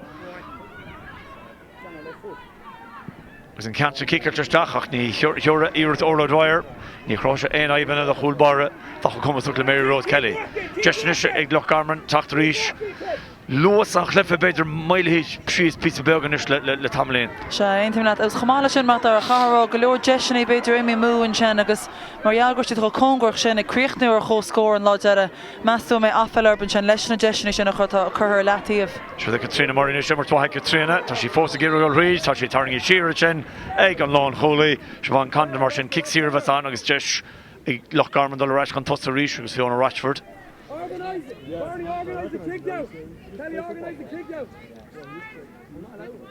Agus an ceann sin ciceáilte isteach ach ní thiúrfaidh iarracht Orla O'Dwyer. Ní chruthóidh sé aon fhadhbanna do chúl báire atá chomh cumasach le Mary Rose Kelly. Deis anois ag Loch Garman teacht arís. Luas an chluiche b'fhéidir moillithe síos píosa beag anois le tamaillín. Sea, aontaím leat. Agus chomh maith leis sin, Mac Dara, chaithfeá a rá go leor deiseanna b'fhéidir imithe amú ansin agus mar gheall go raibh siad chomh cóngarach sin ag críochnú ar chomhscór an lá deiridh, meas tú an mbeidh aiféala orthu ansin leis na deiseanna sin atá curtha ar leataobh? Seo do Caitríona Murray anois, imirt mhaith ag Caitríona. Tá sí fós ag iarraidh dul thríd. Tá sí tarraingthe siar ansin ag an lánchúlaí, Siobhán Condon. Mar sin, cic saor a bheas ann agus deis ag Loch Garman dul ar ais chun tosaigh arís agus Fiona Rochford.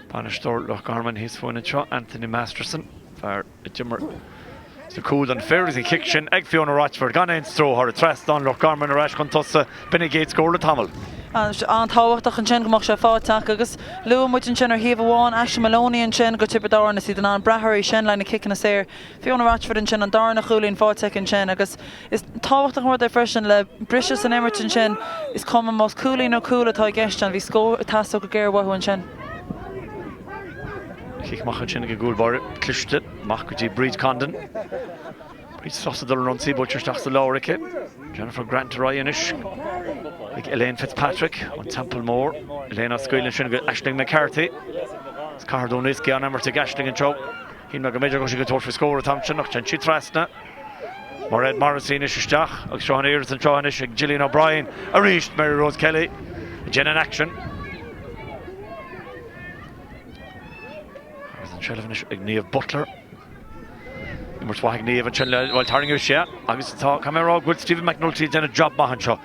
Bainisteoir Loch Garman thíos fúinn anseo, Anthony Masterson, fear a d'imir sa chúl don fir agus an chic sin ag Fiona Rochford gan aon stró thar an trasnán, Loch Garman ar ais chun tosaigh, b'in a gcéad scór le tamall. An-tábhachtach ansin go mbeadh sé faighte acu agus luaigh muid ansin ar thaobh amháin Aisling Moloney ansin go Tiobraid Árann is iad in ann brath uirthi sin le na ciceanna saor. Fiona Rochford ansin an darna chúilín faighte aici ansin agus Is tábhachtach an rud é freisin le briseadh san imirt ansin, is cuma más cúilín nó cúl atá i gceist ann, bhí scór ag teastáil go géar uathu ansin. Cic amach ansin ag an gcúl báire, cliste, amach go dtí Bríd Condon. Bríd sásta dul ar ionsaí, buailte isteach sa lár aici. Jennifer Grant ar aghaidh anois ag Elaine Fitzpatrick ón Teampall Mór. Elaine á scaoileadh ansin go Aisling McCarthy. Is Cathair Dún Iascaigh an imirt ag Aisling anseo. Shíl mé go mb'fhéidir go raibh sí ag tabhairt faoi scór an t-am sin ach téann sí trasna. Mairéad Morrissey anois isteach agus seo an iarracht anseo anois ag Gillian O'Brien arís Mary Rose Kelly ag déanamh an aicsin. Agus an tseilbh anois ag Niamh Butler. Imirt mhaith ag Niamh ansin le bhuel tarraingeadh sé agus tá caithfidh mé a rá go bhfuil Stephen McNulty ag déanamh job maith anseo.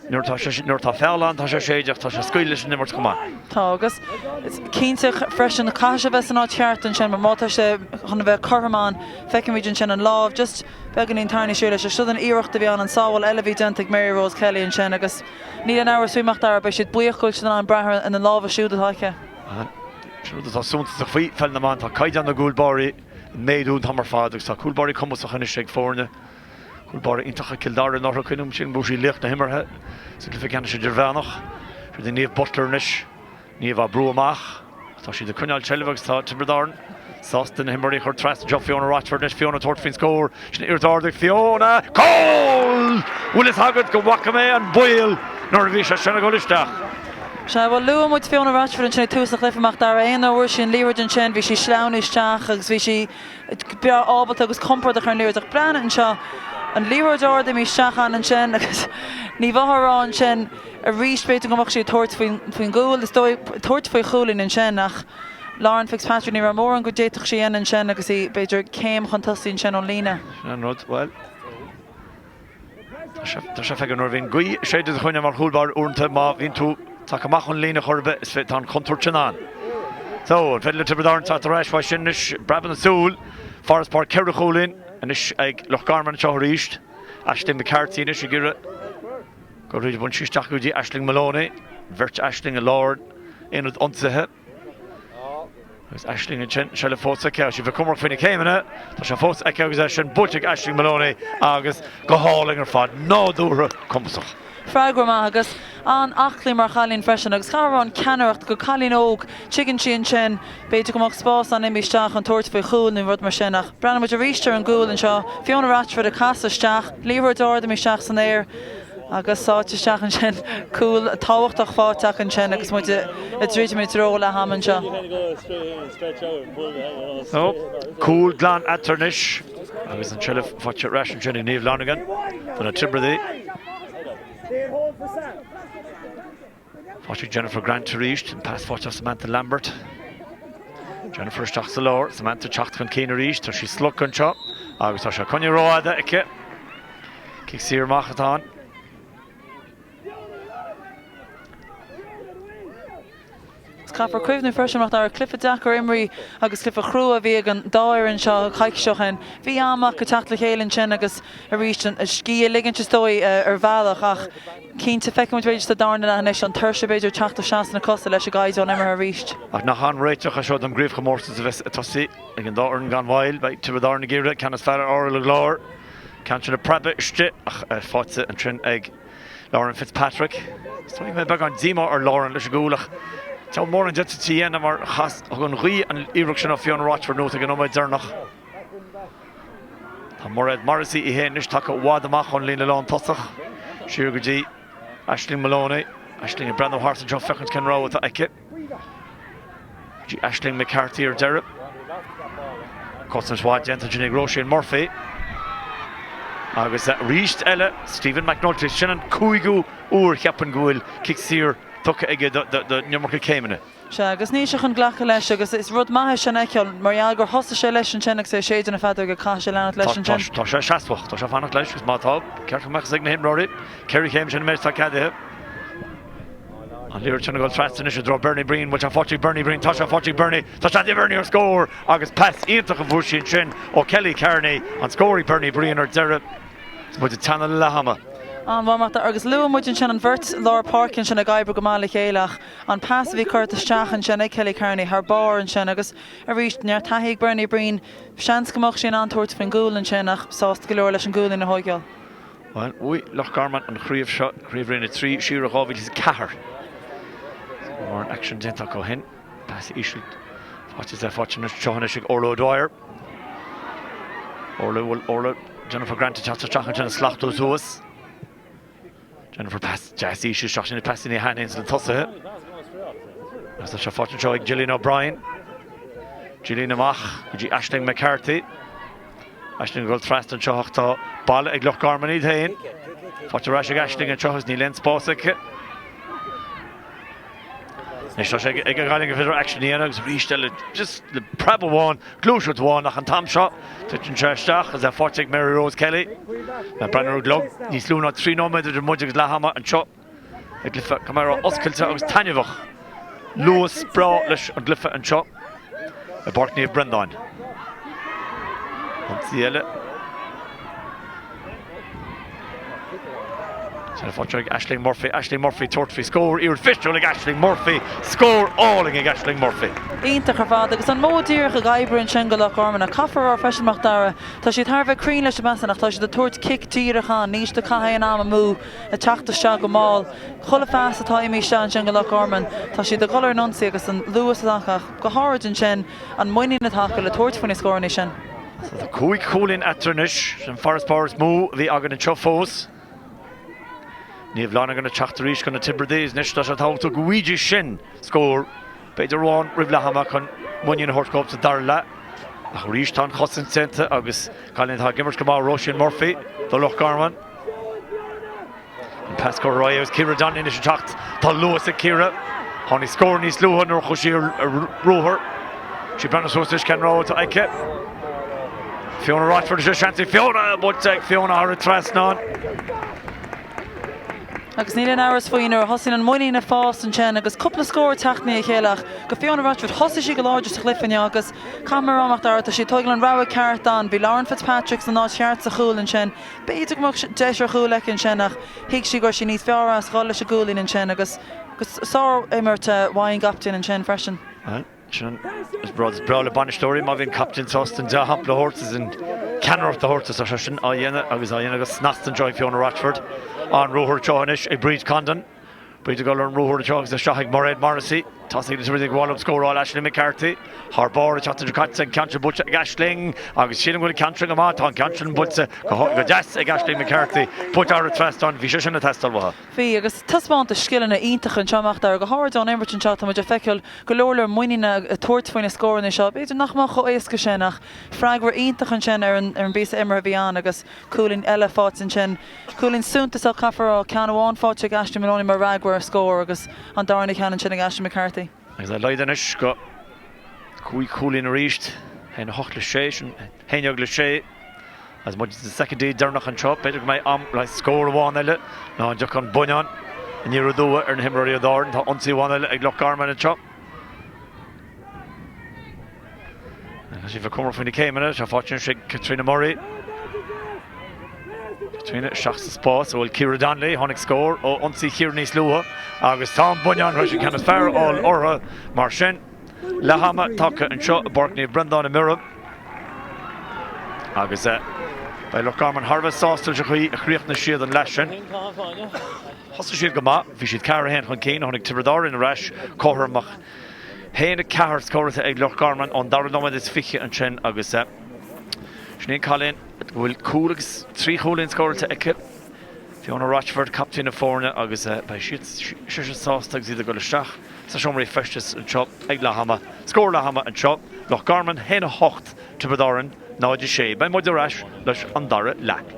Nuair atá sé nuair atá feall ann tá sé séideach tá sé scaoileadh leis an imirt chomh maith. Tá agus is cinnte freisin caithfidh sé bheith san áit cheart ansin mar má tá sé chun a bheith cothrom ann Feicimid ansin an lámh just beagáinín tarraingthe siar leis. Siod an iarracht a bhí ann, an sábháil eile a bhí déanta ag Mary Rose Kelly ansin agus níl aon amhras faoi Mac Dara, beidh siad buíoch go bhfuil siad in ann brath ar na lámha siúd atá aici. Sin rud atá suntasach faoi pheil na mban, tá caighdeán na gcúl báirí ag méadú an t-am ar fad agus tá cúl báirí cumasach anois ag foirne. Cúl báire iontach ag Cill Dara anuraidh, cuimhním sin, bhuaigh sí laoch na himeartha sa gcluiche ceannais idirmheánach. Siod í Niamh Butler anois. Niamh á brú amach. Tá siad ag coinneáil seilbhe agus tá Tiobraid Árann sásta na himreoirí a chur trasna anseo. Fiona Rochford anois. Fiona ag tabhairt faoin scór. Sin iarracht ard ag Fiona. Cúl! Bhfuil fhios agat go bhfaca mé an baol nuair a bhí sé sin ag dul isteach. Sea, bhuel luaigh muid Fiona Rochford ansin ag tús an chluiche Mac Dara. Aon uair a fuair sí an liathróid ansin bhí sí ag sleamhnú isteach agus bhí sí breá ábalta agus compordach ar an liathróid. Ach breathnaigh anseo, an liathróid ard imithe isteach ann ansin agus ní bheifeá ag rá ansin, Arís, b'fhéidir go mbeadh sí ag tabhairt faoin gcúl, is dóigh, tabhairt faoi chúilín ansin ach Lauren Fitzpatrick, ní raibh mórán go d'fhéadfadh sí a dhéanamh ansin agus í, b'fhéidir, céim chun tosaigh ansin ón líne. Sin an rud, bhuel, tá sé, tá sé feicthe nuair a bhíonn gaoth ag séideadh i do choinne mar chúl báire uaireanta má bhíonn tú tagtha amach ón líne chor ar bith, is féidir, tá an chontúirt sin ann. So, an féidir le Tiobraid Árann teacht ar ais uaidh sin anois, preabadh na súl, farasbarr 4 chúilín anois ag Loch Garman anseo arís. Aisling McCarthy anois ag iarraidh go thríd an bpointe isteach go dtí Aisling Moloney, bheirt Aisling i lár aonad ionsaithe. Agus Aisling ansin, seilbh fós aici, tá sí bheith cúramach faoi na céimeanna, tá sé fós aici agus é sin buailte ag Aisling Moloney agus go hálainn ar fad, nádúrtha cumasach. Freagra maith agus an-aclaí mar chailín freisin agus caithfidh a rá an ceannaireacht go cailín óg, tuigeann sí ansin, b'fhéidir go mbeadh spás ann imeacht isteach chun tabhairt faoi chúl nó rud mar sin ach breathnaíonn muid arís ar an gcúl anseo, Fiona Rochford ag casadh isteach, liathróid ard imithe isteach san aer. Agus sáite isteach ansin, cúl tábhachtach faighte acu ansin agus muid ag druidim i dtreo leath ama anseo. So, cúl glan eatarthu anois agus an tseilbh faighte ar ais ansin ag Niamh Lonergan do na Tiobradaigh. Faighte ag Jennifer Grant arís, an pas faighte ó Samantha Lambert. Jennifer isteach sa lár, Samantha teacht chun cinn arís, tá sí slogtha anseo agus tá sé coinnithe rófhada aici. Cic saor amach atá ann. Caithfear cuimhniú freisin mar dara cluiche deacair imrithe agus cluiche crua a bhí ag an dá fhoireann seo coicís ó shin. Bhí am acu teacht le chéile ansin agus arís an scíth a ligint is dóigh ar bhealach ach cinnte feicfidh muid b'fhéidir sa darna leath anois an tuirse b'fhéidir teacht isteach sna cosa leis an gcaighdeán imeartha arís. Ach nach an-réiteach é seo don gcraobhchomórtas a bheas ag tosaí ag an dá fhoireann gan mhoill. Beidh Tiobraid Árann ag iarraidh ceann is fearr a fháil ar an gClár. Ceann sin ag preabadh istigh ach faighte ansin ag Lauren Fitzpatrick. Is dóigh go mbeidh beagán díomá ar Lauren leis an gcúl ach tá mórán d'fhéadfadh sí a dhéanamh mar chas thug an ghaoth an iarracht sin ó Fiona Rochford anuas ag an nóiméad deireanach. Tá Mairéad Morrissey í féin anois tagtha i bhfad amach ón líne lántosach siar go dtí Aisling Moloney. Aisling ag breathnú thart anseo féachaint cén rogha atá aici. Go dtí Aisling McCarthy ar deireadh. Cosaint mhaith déanta ansin ag Róisín Murphy. Agus arís eile Stephen McNulty. Sin an cúigiú uair cheapfainn go bhfuil cic saor tugtha aige don iomarca céimeanna. Sea, agus níl sé chun glacadh leis agus is rud maith é sin a fheiceáil mar gheall gur thosaigh sé leis ansin agus é ag séideadh na feadóige caithfidh sé leanacht leis ansin. Tá sé seasmhach, tá sé ag fanacht leis agus má tá, ceart go mbeadh fhios ag na himreoirí, 4 chéim sin an méid atá ceadaithe. An liathróid sin ag dul trasna anois i dtreo Bernie Breen, bhfuil sé faighte ag Bernie Breen, tá sé faighte ag Bernie, tá sé ag Bernie ar scór agus pas iontach a fuair sí ansin ó Kelly Kearney, an scór ag Bernie Breen ar deireadh. Is muid ag teannadh le leath ama. An-mhaith agus luaigh muid ansin an bheirt lár páirce ansin ag oibriú go maith le chéile ach an pas a bhí curtha isteach ansin ag Kelly Kearney thar barr ansin agus arís neart taithí ag Bernie Breen, seans go mbeadh sí in ann tabhairt faoin gcúl ansin ach sásta go leor leis an gcúilín a thóigeáil. Bhuel, bhuaigh Loch Garman an chraobh seo, Craobh Roinn 3, siar i 2004. Mórán aicsean déanta acu ó shin. Pas íseal faighte is é faighte anseo anois ag Orla O'Dwyer. Orla, bhfuil Orla, Jennifer Grant ag teacht isteach ansin ag slachtú suas. Jennifer pas deas íseal isteach sin na pasanna a thaitníonns le tosaithe. Agus tá sé faighte anseo ag Gillian O'Brien. Gillian amach go dtí Aisling McCarthy. Aisling ag dul trasna anseo ach tá balla ag Loch Garman iad féin. Faighte ar ais ag Aisling anseo agus níl aon spás aici. Anois tá sé ag an Ghaillimh gur féidir aicsean a dhéanamh agus arís eile just le preab amháin, gluaiseacht amháin ach an t-am seo titeann sé isteach agus é faighte ag Mary Rose Kelly. Ag breathnú ar an gclog níos lú ná 3 nóiméad idir muid agus leath ama anseo. I gcluiche Camara oscailte agus taitneamhach. Luas breá leis an gcluiche anseo i bPáirc Naomh Breandáin. Ionsaí eile. Sin faighte ag Aisling Murphy. Aisling Murphy tabhairt faoi scór. Iarracht mhisniúil ag Aisling Murphy. Scór álainn ag Aisling Murphy. Iontach ar fad agus an modh díreach ag oibriú ansin go Loch Garman. Ach caithfear a rá freisin Mac Dara, tá siad thar a bheith cruinn leis na pasanna ach tá siad ag tabhairt cic díreach ann. Níl siad ag caitheamh aon am amú. ag teacht isteach go mall. Chuile phas atá imithe isteach ansin go Loch Garman, tá siad ag dul ar an ionsaí agus an luas atá acu ach go háirid ansin an muinín atá acu le tabhairt faoi na scóranna sin. Tá 5 chúilín eatarthu anois, sin an farasbarr is mó a bhí againn anseo fós. Niamh Lonergan ag teacht arís do na Tiobradaigh anois, tá sé tábhachtach go bhfaighidís sin scór, b'fhéidir amháin roimh leath ama chun muinín a thabhairt dóibh sa dara leath. Ach arís tá an chosaint déanta agus cailín atá ag imirt go maith, Róisín Murphy do Loch Garman. An pas curtha ar aghaidh agus Ciara Donnelly anois ag teacht. Tá luas ag Ciara. Tháinig scór níos luaithe nuair a chuaigh sí ar ruathar. Sí ag breathnú suas anois cén rogha atá aici. Fiona Rochford is seans ag Fiona buailte ag Fiona thar an trasnán. Agus níl aon amhras faoi nuair a thosaíonn an muinín ag fás ansin agus cúpla scór ag teacht i ndiaidh a chéile ach go Fiona Rochford thosaigh sí go láidir sa chluiche inniu agus caithfidh mé a rá Mac Dara tá sí ag tógáil an rogha ceart ann. Bhí Lauren Fitzpatrick san áit cheart sa chúl ansin. B'fhéidir go mbeadh deis ar chúl aici ansin ach thuig sí go raibh sí níos fearr as dhul leis an gcúilín ansin agus sár-imirt uaidh an gcaptaen ansin freisin. Sin an rud is breá le bainisteoirí, má bhíonn captaen sásta an dea-shampla a thabhairt is an ceannaireacht a thabhairt, tá sé sin á dhéanamh agus á dhéanamh go snasta anseo ag Fiona Rochford. An ruathar anseo anois ag Bríd Condon. Bríd ag dul ar an ruathar anseo agus isteach ag Mairéad Morrissey. Tosaí na Tiobraid ag gabháil um scóráil Aisling McCarthy. Thar barr an tseachtain seo caite, an ceann sin buailte ag Aisling agus sílim go bhfuil an ceann sin go maith. Tá an ceann sin buailte go deas ag Aisling McCarthy. Buailte thar an trasnán, bhí sé sin ag teastáil uathu. Bhí, agus taispeántas scileanna iontach anseo a Mhac Dara, go háirid ón imirt anseo, tá muid ag feiceáil go leor leor muiníne ag tabhairt faoi na scóranna seo. B'fhéidir nach mbeadh chomh éasca sin ach freagra iontach ansin ar an bpíosa imeartha a bhí ann agus cúilín eile faighte ansin. Cúilín suntasach, caithfear a rá, ceann amháin faighte ag Aisling Moloney mar fhreagra ar scór agus an darna ceann ansin ag Aisling McCarthy. Agus é laghdaithe anois go cúig chúilín arís, 1-8 le 6, sin 1 le 6. Agus muid sna soicindí deireanacha anseo, b'fhéidir go mbeidh am le scór amháin eile nó an dtiocfaidh an buinneán aniar aduaidh ar na himreoirí ó Árainn. Tá ionsaí amháin eile ag Loch Garman anseo. Tá sí bheith cúramach faoi na céimeanna. Tá faighte anois ag Caitríona Murray. Caitríona isteach sa spás a bhfuil Ciara Donnelly. Tháinig scór ó ionsaí Chiara níos luaithe agus tá an buinneán tar éis an ceann is fearr a fháil orthu mar sin. Leath ama tagtha anseo i bPáirc Naomh Breandán i mBiorra agus beidh Loch Garman thar a bheith sásta leis an chaoi a chríochnaigh siad an leath sin. Thosaigh siad go maith, bhí siad 4-1 chun cinn, tháinig Tiobraid Árann ar ais cothrom ach 1-4 scóráilte ag Loch Garman ón dara nóiméad is 20 ansin agus sin í an cailín go bhfuil cúl agus trí chúilín scóráilte aici. Fiona Rochford, captaen na foirne agus beidh sise sásta agus iad ag dul isteach sna seomraí feistis anseo ag leath ama. Scór leath ama anseo, Loch Garman 1, 8, Tiobraid Árann 0, 6. Beidh muid ar ais leis an dara leath.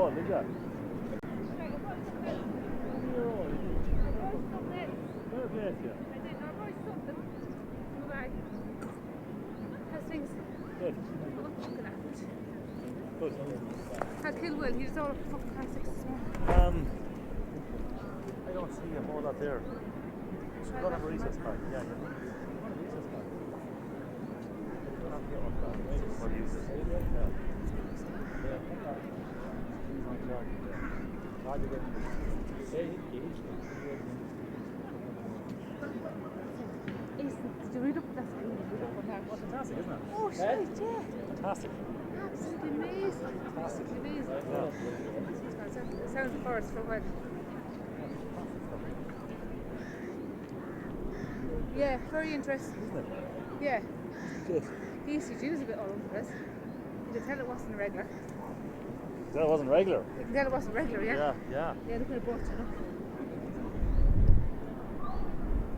all, did you? Fair play to you. Good. Good. Um, I don't see a whole lot there. You don't have a recess card. Yeah, you don't have a recess card. You don't have to get one card. Or use it. Yeah. Yeah. He's on charge. Charge again. Did you read up? That's really read up on that. Well, fantastic, isn't it? Oh, shit, yeah. Fantastic. Absolutely amazing. Fantastic. Amazing. Yeah. It sounds the forest for a while. Yeah, very interesting. Isn't it? Yeah. Good. The ECG was a bit all over the place. You could tell it wasn't regular. That wasn't regular. You can tell it wasn't regular, yeah. Yeah, yeah. Yeah, look at it brought it up.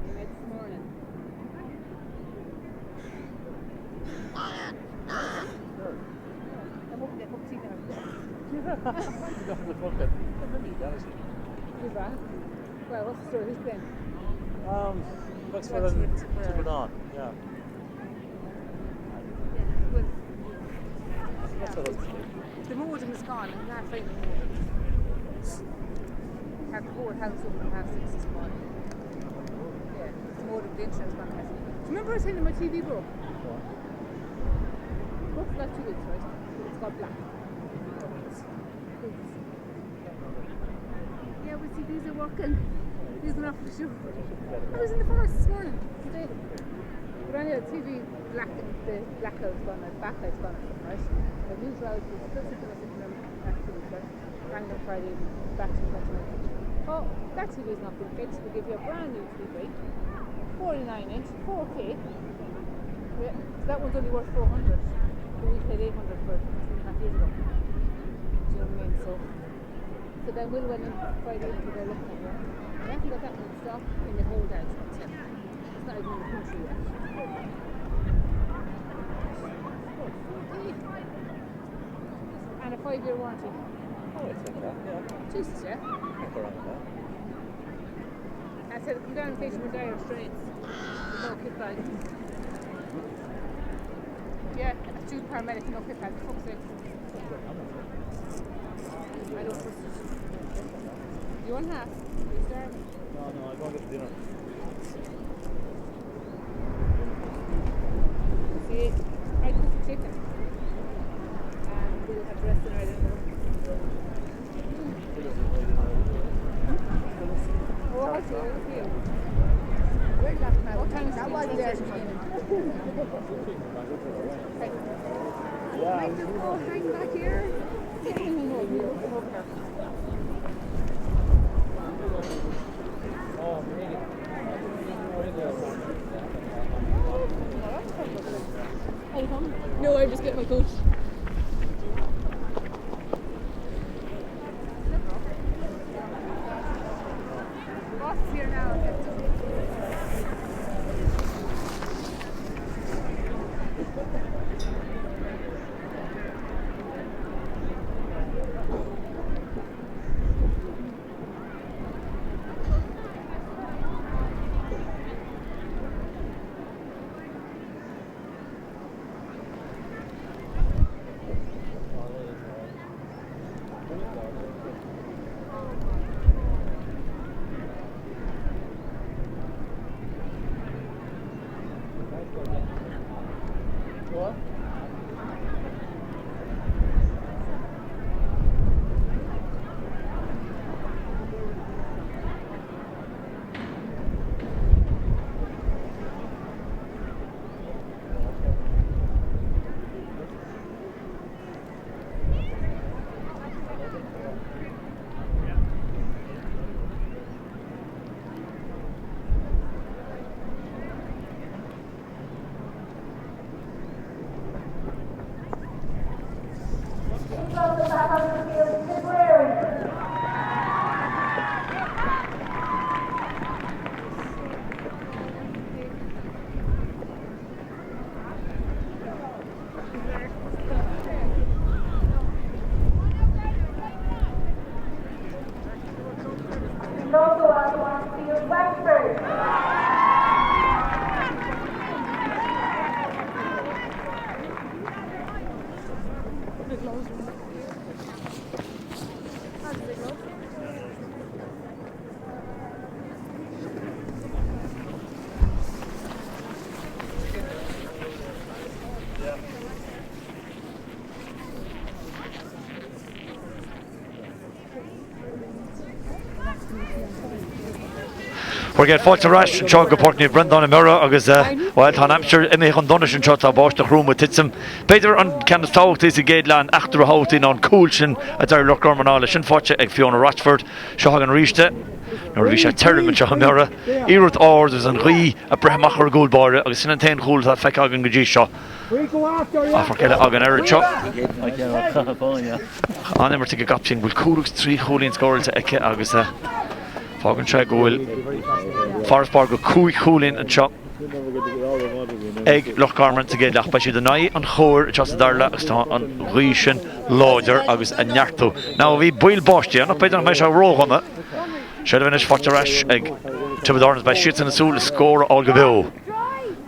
You made this morning. I'm hoping to get a cup of tea now. You got the fucking. Maybe you got it. Who's that? Well, what's the story? Who's playing? Wexford and Tipperary. Yeah. Yeah, well, That's what I was thinking. the modem is gone. I can't find the modem. Had the whole house up at 6:30 this morning. Yeah, the modem, the internet's gone. Do you remember I was saying that my TV broke? Broke for like 2 weeks, right? It's gone black. Yeah, we see these are working. These are not for sure. I was in the forest this morning, today. But anyway, the TV black, the blackout's gone, the backlight's gone, or something, right? The news route was still something I was back to weeks, right? Rang them Friday evening, back to got the message. Oh, that TV's not been fixed. We'll give you a brand new TV, 49 inch, 4K. Yeah, so that one's only worth 400, but we paid 800 for it 2.5 years ago. Do you know what I mean? So, so then Will went in Friday evening to go looking at one. We haven't got that one in stock in the whole down till. It's not even in the country yet. 4K. And a 5-year warranty. Oh, I'd take that. Yeah. Jesus, yeah. Can't go wrong with that. I said, come down in case you were dire straits. With no kit bag. Yeah, a student paramedic, no kit bag. Fuck's sake. I don't trust it. You want half? Are you starving? No, no, I don't get the dinner. See, I cooked chicken. And we'll have the rest in our dinner. Oh, I see. Look here. What time is it? That wasn't there. Yeah. Might just go hang back here. No, no, no, come over here. No, I just get my coat. Boss is here now. Bhur gcéad fáilte ar ais anseo go Páirc Naomh Breandán i mBiorra agus, bhuel, tá an aimsir imithe chun donais anseo, tá báisteach throm ag titim. B'fhéidir an ceann is tábhachtaí sa gcéad leath, an eachtra thábhachtaí ná an cúl sin a d'éirigh Loch Garman a fháil, é sin faighte ag Fiona Rochford. Seo chugainn arís é, nuair a bhí sé tirim anseo i mBiorra, iarracht ard agus an ghaoth ag breith amach ar an gcúl báire agus sin an t-aon chúl atá feicthe againn go dtí seo. Amharc eile againn air anseo. An-imirt ag an gcaiptín, bhfuil cúl agus 3 chúilín scóráilte aici agus fágann sé go bhfuil farasbarr go 5 chúilín anseo ag Loch Garman sa gcéad leath. Beidh siad in aghaidh an chóir anseo sa dara leath agus tá an ghaoth sin láidir agus ag neartú. Now bhí baol báistí ann ach b'fhéidir nach mbeidh sé ródhona. Seilbh anois faighte ar ais ag Tiobraid Árann agus beidh siadsan ag súil le scór a fháil go beo.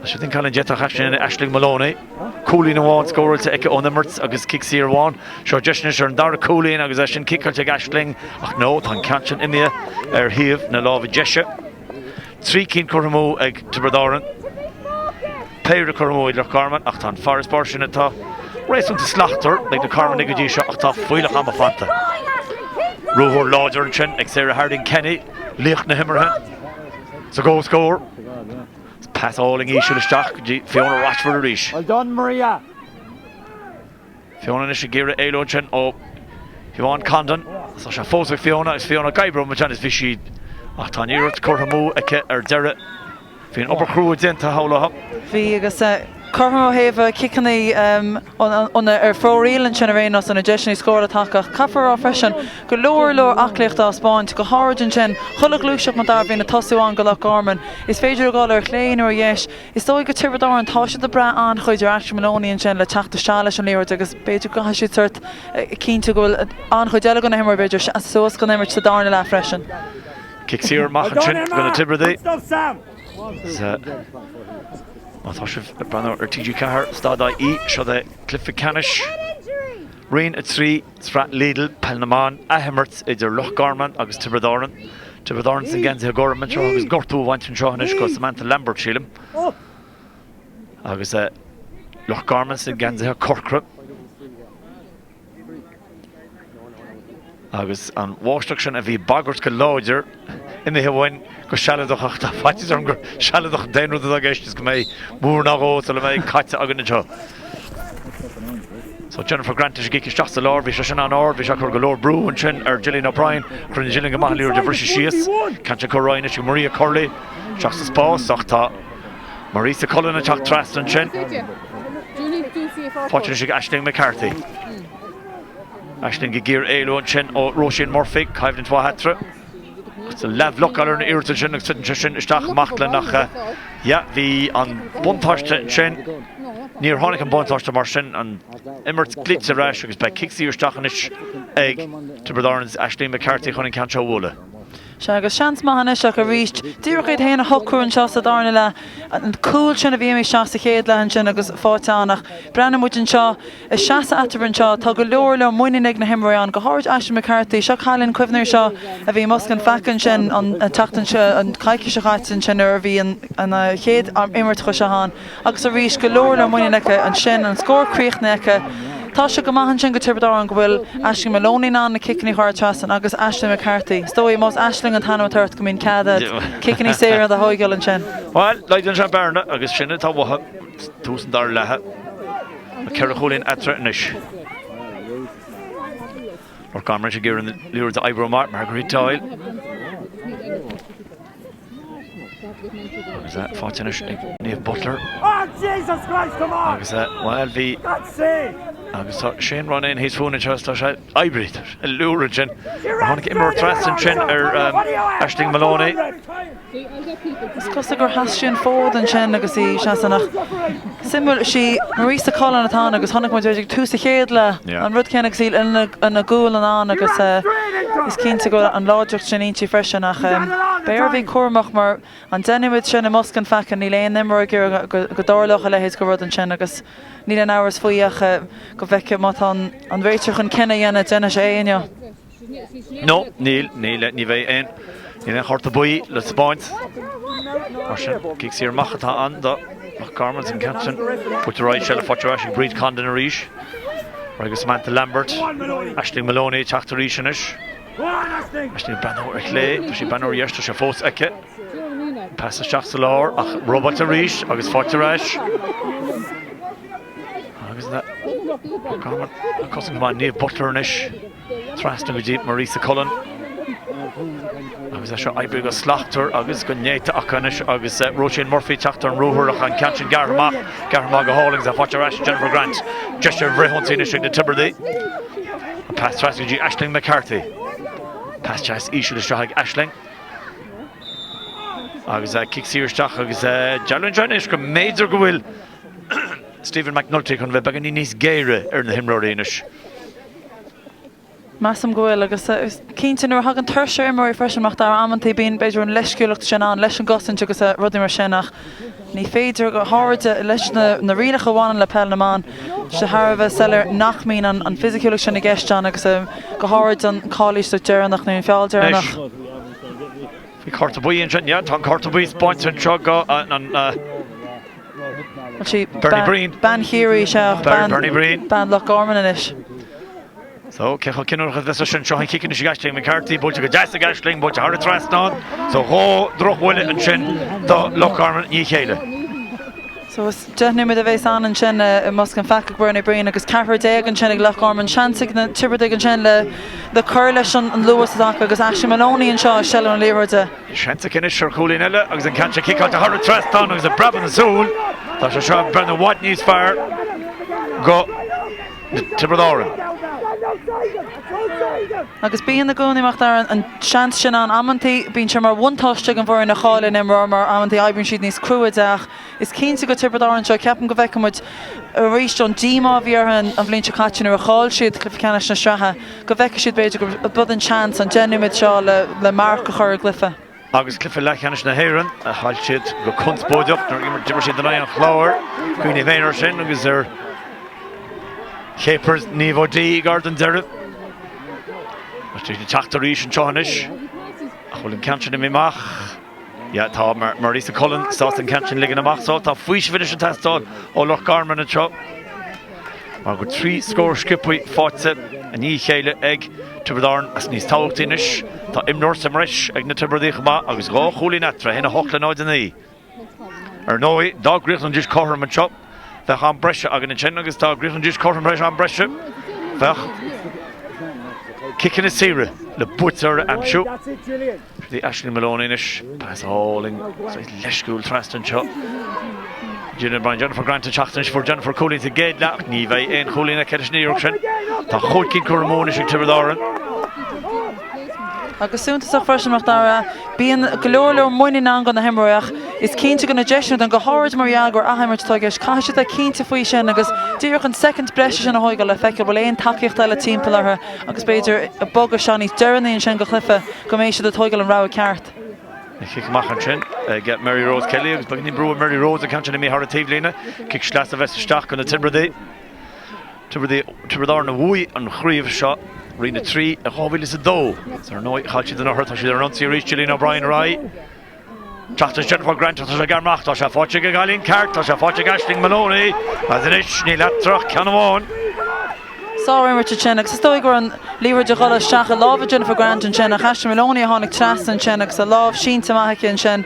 Sin an cailín d'fhéadfadh sin Aisling Moloney. Cúilín amháin scóráilte aici ón imirt agus cic saor amháin. Seo deis anois ar an dara cúilín agus é sin ciceáilte ag Aisling ach no, tá an ceann sin imithe ar thaobh na láimhe deise. 3 cinn curtha amú ag Tiobraid Árann. Péire curtha amú ag Loch Garman ach tá an farasbarr sin atá réasúnta slachtmhar ag na Carmannaigh go dtí seo ach tá fuílleach ama fanta. Ruathar láidir ansin ag Sarah Harding Kenny, laoch na himeartha sa gcomhscór. Pas álainn íseal isteach go dtí Fiona Rochford arís. Well done Maria. Fiona anois ag iarraidh éalú ansin ó Siobhán Condon. Tá sé fós ag Fiona agus Fiona ag oibriú ansin is bhí sí ach tá an iarracht curtha amú aici ar deireadh. Bhí an obair chrua déanta shamhlófá. Bhí agus cothrom ó thaobh ciceanna ar fóraoil ansin ar aon nós na deiseanna scórála taca ach caithfear a rá freisin go leor leor aclaíochta á spáint, go háirid ansin chuile ghluaiseacht mar a bhíonn ag tosú ann go Loch Garman. Is féidir a dhul ar chlé nó ar dheis. Is dóigh go Tiobraid Árann, tá siad ag brath an-chuid ar Aisling Moloney ansin le teacht isteach leis an liathróid agus b'fhéidir go gcaithfidh siad sort cinntiú go bhfuil an-chuid eile de na himreoirí b'fhéidir seasamh suas don imirt sa darna leath freisin. Cic saor amach ansin do na Tiobradaigh. Má tá sibh ag breathnú ar TG4 stad.ie, seo é cluiche ceannais Roinn 3, Sraith Lidl, Peil na mBan, athimirt idir Loch Garman agus Tiobraid Árann. Tiobraid Árann sna geansaithe gorm anseo agus gortú á bhaint anseo anois go Samantha Lambert, sílim. Agus Loch Garman sna geansaithe corcra. Agus an bháisteach sin a bhí ag bagairt go láidir imithe uainn go sealadach ach tá faitíos orm gur sealadach an t-aon rud atá i gceist is go mbeidh múr nó dhó sula mbeidh caite againn anseo. So Jennifer Grant leis an gcic isteach sa lár, bhí sé sin an-ard, bhí sé ag cur go leor brú ansin ar Gillian O'Brien, rinne Gillian go maith an liathróid a bhriseadh síos. Ceann sin curtha ar aghaidh anois ag Maria Curley isteach sa spás ach tá Marisa Cullen ag teacht trasna ansin. Faighte anois ag Aisling McCarthy. Aisling ag iarraidh éalú ansin ó Róisín Murphy, coimhlint mhaith eatarthu. Agus leathbhlocáil ar an iarracht ansin agus titeann sé sin isteach amach le nach yeah, bhí an buntáiste ansin. Níor tháinig an buntáiste mar sin an imirt glaoite ar ais agus beidh cic saor isteach anois ag Tiobraid Árann Aisling McCarthy chun an ceann seo a bhualadh. Sea, agus seans maith anois ach arís, díreach iad féin a shocrú anseo sa darna leath. An cúl sin a bhí imithe isteach sa chéad leath ansin agus faighte ann ach breathnaíonn muid anseo, ag seasamh eatarthu anseo, tá go leor leor muinín ag na himreoirí ann, go háirid Aisling McCarthy. Seo cailín, cuimhnigh air seo, a bhí i mbosca an pheaca ansin an tseachtain seo, an coicís seo caite ansin nuair a bhí an chéad imirt acu seo ann. Agus arís, go leor leor muinín aici ansin, an scór críochnaithe aici. Tá sé go maith ansin go Tiobraid Árann go bhfuil Aisling Moloney in ann na ciceanna a chur trasna agus Aisling McCarthy. Is dóigh, más Aisling an t-ainm atá ort go mbíonn cead agat ciceanna saora a thóigeáil ansin. Bhuel, laghdaíonn sé an bearna agus sin atá uathu, tús an dara leatha. Tá 4 chúilín eatarthu anois. Loch Garman ag iarraidh an liathróid a oibriú amach, Marguerite Doyle. Agus faighte anois ag Niamh Butler. Agus bhuel bhí agus tá Shane Ronayne thíos fúinn anseo tá sé oibrithe liúr ansin. Tháinig imreoir trasna ansin ar Aisling Moloney. Is cosúil gur sheas sí an fód ansin agus í seasamh ach suimiúil is í Marisa Cullen atá ann agus chonaic muid ag tús a chéad leath an rud céanna agus í ina gualainn ann agus is cinnte go bhfuil an láidreacht sin inti freisin ach beidh uirthi bheith cúramach mar an deineadh muid sin i mbosca an pheaca níl aon imreoir ag iarraidh go dtarlódh a leithéid de rud ansin agus níl aon amhras faoi ach go bhfeicfidh má tá an réiteoir chun cinneadh a dhéanamh déanfaidh sé é inniu. No, níl, níl, ní bheidh aon, níl aon chárta buí le taispeáint. Mar sin, cic saor amach atá ann do Loch Garman an ceann sin. Buailte ar aghaidh, seilbh faighte ar ais ag Bríd Condon arís. Ar aghaidh go Samantha Lambert. Aisling Moloney ag teacht arís anois. Aisling ag breathnú ar chlé, tá sí ag breathnú ar dheis, tá sé fós aici. Pas isteach sa lár ach robáilte arís agus faighte ar ais. Agus Loch Garman ag cosaint go maith. Niamh Butler anois trasna go dtí Marisa Cullen. Agus é seo oibrithe go slachtmhar agus go néata acu anois agus Róisín Murphy teacht ar an ruathar ach an ceann sin gearrtha amach, gearrtha amach go hálainn agus é faighte ar ais ag Jennifer Grant. Deis ar fhrithionsaí anois ag na Tiobradaigh. An pas trasna go dtí Aisling McCarthy. Pas deas íseal isteach ag Aisling. Agus cic saor isteach agus dealraíonn sé anois go mb'fhéidir go bhfuil Stephen McNulty chun bheith beagáinín níos géire ar na himreoirí anois. Measaim go bhfuil, agus cinnte nuair a thagann tuirse ar imreoirí freisin, Mac Dara, amantaí bíonn b'fhéidir an leisciúlacht sin ann leis an gcosaint agus rudaí mar sin ach ní féidir, go háirid leis na rialacha a bhaineann le Peil na mBan, sé thar a bheith soiléir nach mbíonn an fisiciúlacht sin i gceist ann agus go háirid an calaois deireanach nó an feall deireanach. Bhí cárta buí ansin, yeah, tá an cárta buí spáinte anseo go an. Bernie Breen. Bean Chiarraí is ea ach bean Loch Garman anois. So, cé chomh cinniúnach is a bheas sin? Seo an chic anois ag Aisling McCarthy, buailte go deas ag Aisling, buailte thar an trasnán. So, dhá dhrochbhuille ansin do Loch Garman i ndiaidh a chéile. So, is 10 nóiméad a bheas ann ansin i mbosca an pheaca ag Bernie Breen agus ceathrar déag ansin ag Loch Garman. Seans ag na Tiobradaigh ansin le cur leis an luas atá acu agus Aisling Moloney anseo i seilbh na liathróide. Seans aici anois ar chúilín eile agus an ceann seo ciceáilte thar an trasnán agus ag preabadh na súl. Tá sé seo ag breathnú i bhfad níos fearr go Tiobraid Árann. Agus bíonn i gcónaí, Mac Dara, an seans sin ann amantaí. Bíonn sé mar bhuntáiste ag an bhfoireann a chailleann imreoir mar amantaí oibríonn siad níos crua de ach is cinnte go Tiobraid Árann seo, ceapaim go bhfeicfidh muid arís an díomá a bhí orthu an bhliain seo caite nuair a chaill siad cluiche ceannais na sraithe, go bhfeicfidh siad b'fhéidir gurb iod an seans an 10 nóiméad seo le marc a chur ar an gcluiche. Agus cluiche leathcheannais na hÉireann a chaill siad go conspóideach nuair a d'imir siad in aghaidh an Chláir, cuimhním féin air sin agus ar chapers Niamh O'Dea gar don deireadh. Tá siad ag teacht arís anseo anois. Ach bhfuil an ceann sin imithe amach? Yeah, tá Marisa Cullen sásta an ceann sin ligean amach so tá faoiseamh anois ag teastáil ó Loch Garman anseo. Mar go bhfuil 3 scór sciobtha faighte i ndiaidh a chéile ag Tiobraid Árann agus níos tábhachtaí anois, tá imreoir sa mbreis ag na Tiobradaigh chomh maith agus 2 chúilín eatarthu, 1-8 le 0-9. Ar ndóigh, dá gcríochnóidís cothrom anseo, bheadh am breise againn ansin agus dá gcríochnóidís cothrom tar éis am breise, bheadh ciceanna saora le buaiteoir a aimsiú. Bhí Aisling Moloney anois, pas álainn, saghas leisciúil trasna anseo. Gina Brian Jennifer Grant ag teacht anois, fuair Jennifer cúilín sa gcéad leath ach ní bheidh aon chúilín aici leis an iarracht sin. Tá chúig cinn curtha amú anois ag Tiobraid Árann. Agus suntasach freisin, Mac Dara, bíonn go leor leor muinín ann go na himreoirí ach is cinnte go na deiseanna don go háirid mar gheall gur athimirt atá i gceist, caithfidh siad bheith cinnte faoi sin agus díreach an soicind breise sin a thógáil le feiceáil bhfuil aon tacaíocht eile timpeall orthu agus b'fhéidir bogadh isteach níos deireanaí ansin go chluiche. go mbeidh siad ag tógáil an rogha ceart. An cic amach ansin ag Mary Rose Kelly agus beagáinín brú ar Mary Rose an ceann sin imithe thar an taobhlíne. Cic sleasa a bheas isteach go na Tiobradaigh. Tiobraid Árann a bhuaigh an chraobh seo, Roinn 3, i 2002. Is ar ndóigh, chaill siad anuraidh, tá siad ar an ionsaí arís, Gillian O'Brien ar aghaidh. Teacht is Jennifer Grant, tá sé gearrtha amach, tá sé faighte ag an gcailín ceart, tá sé faighte ag Aisling Moloney agus anois níl eatarthu ach ceann amháin. Sár-imirt ansin agus is dóigh go raibh an liathróid ag dul isteach i lámha Jennifer Grant ansin ach Aisling Moloney a tháinig trasna ansin agus a lámh sínte amach aici ansin.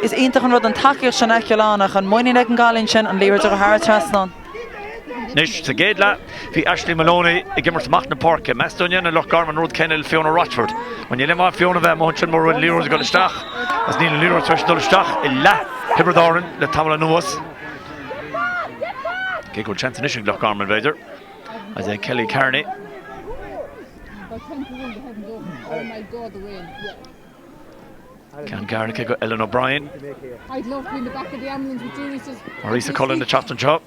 Is iontach an rud an tacaíocht sin a fheiceáil ann ach an muinín ag an gcailín sin an liathróid a chur thar an trasnán. Anois, sa gcéad leath, bhí Aisling Moloney ag imirt amach na páirce. Meas tú an ndéanfaidh Loch Garman an rud céanna le Fiona Rochford? Bhuel, níl aon mhaith Fiona bheith amuigh ansin mura bhfuil an liathróid ag dul isteach, agus níl an liathróid tar éis dul isteach i leath Thiobraid Árann le tamall anuas. Cé go bhfuil seans anois ag Loch Garman, b'fhéidir. Agus é Kelly Kearney. Ceann gearr aici go Ellen O'Brien. Marisa Cullen ag teacht anseo.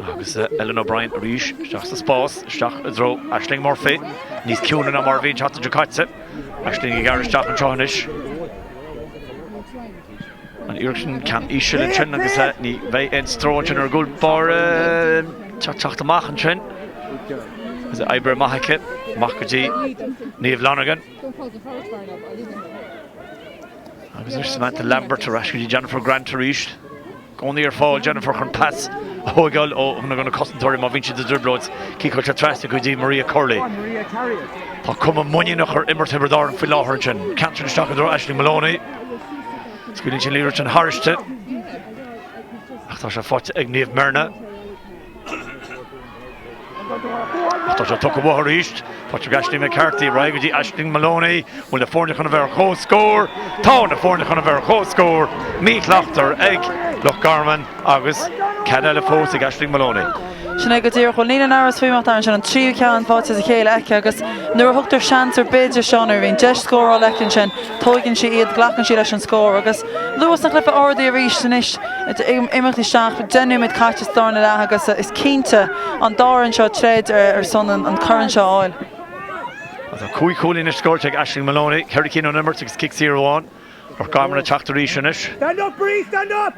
Agus Ellen O'Brien arís isteach sa spás, isteach i dtreo Aisling Murphy. Níos ciúine ná mar a bhí an tseachtain seo caite. Aisling ag gearradh isteach anseo anois. An iarracht sin ceann íseal ansin agus ní bheidh aon stró ansin ar an gcúl báire teacht amach ansin. Agus oibre amach aici, amach go dtí Niamh Lonergan. Agus anois Samantha Lambert ar ais go dtí Jennifer Grant arís. I gcónaí ar fáil Jennifer chun pas a thóigeáil ó na cosantóirí má bhíonn siad i dtrioblóid. Ciceáilte trasna go dtí Maria Curley. Tá cuma muiníneach ar imirt Thiobraid Árann faoi láthair ansin. Ceann sin isteach i dtreo Aisling Moloney. Scaoileann sí an liathróid sin thairsti. Ach tá sé faighte ag Niamh Mernagh. Ach tá sé tugtha uathu arís. Faighte ag Aisling McCarthy. Ar aghaidh go dtí Aisling Moloney. Bhfuil na foirne chun a bheith ar comhscór? Tá na foirne chun a bheith ar comhscór. Míshlachtmhar ag Loch Garman agus ceann eile fós ag Aisling Moloney. Sin é go díreach. Bhuel, níl aon amhras faoi má tá ansin an tríú ceann faighte as a chéile aici agus nuair a thugtar seans ar bith di seo, nuair a bhíonn deis scórála aici ansin, tóigeann sí iad, glacann sí leis an scór agus luas an chluiche ardaithe arís anois, imeacht isteach, 10 nóiméad caite sa darna leath agus is cinnte an dá fhoireann seo ag troid ar son an corn seo a fháil. Tá 5 chúilín anois scóráilte ag Aisling Moloney, 4 cinn ón imirt agus cic saor amháin. Loch Garman ag teacht arís anois. Stand up, Bree, stand up!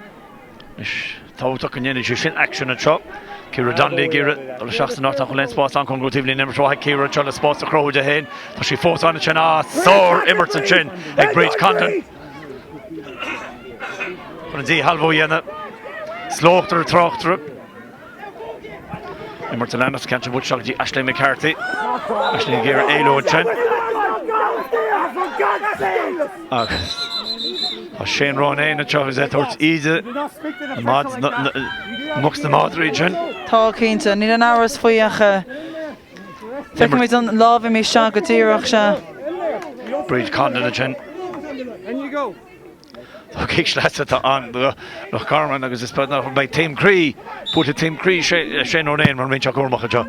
Anois, tábhachtach go ndéanfaidh sé sin aicsean anseo. Ciara Donnelly ag iarraidh dul isteach san áit nach bhfuil aon spás ann chun go taobh linn imirt mhaith ag Ciara anseo le spás a chruthú di féin. Tá sí fós ann ansin. Ah, sár-imirt ansin ag Bríd Condon. Chun an díshealbhú a dhéanamh. Slócht ar an tráchtaire. Imirt a leanas, ceann sin buailte isteach go dtí Aisling McCarthy. Aisling ag iarraidh éalú ansin. Agus tá Shane Ronayne anseo agus é ag tabhairt íde na muc 's na madraí ansin. Tá, cinnte. Níl aon amhras faoi ach feicimid an lámh imithe isteach go díreach, sea. Bríd Condon ansin. Tá cic sleasa atá ann do Loch Garman agus is beag nach mbeidh taom croí buailte taom croí Shane Ronayne mar mbíonn sé cúramach anseo.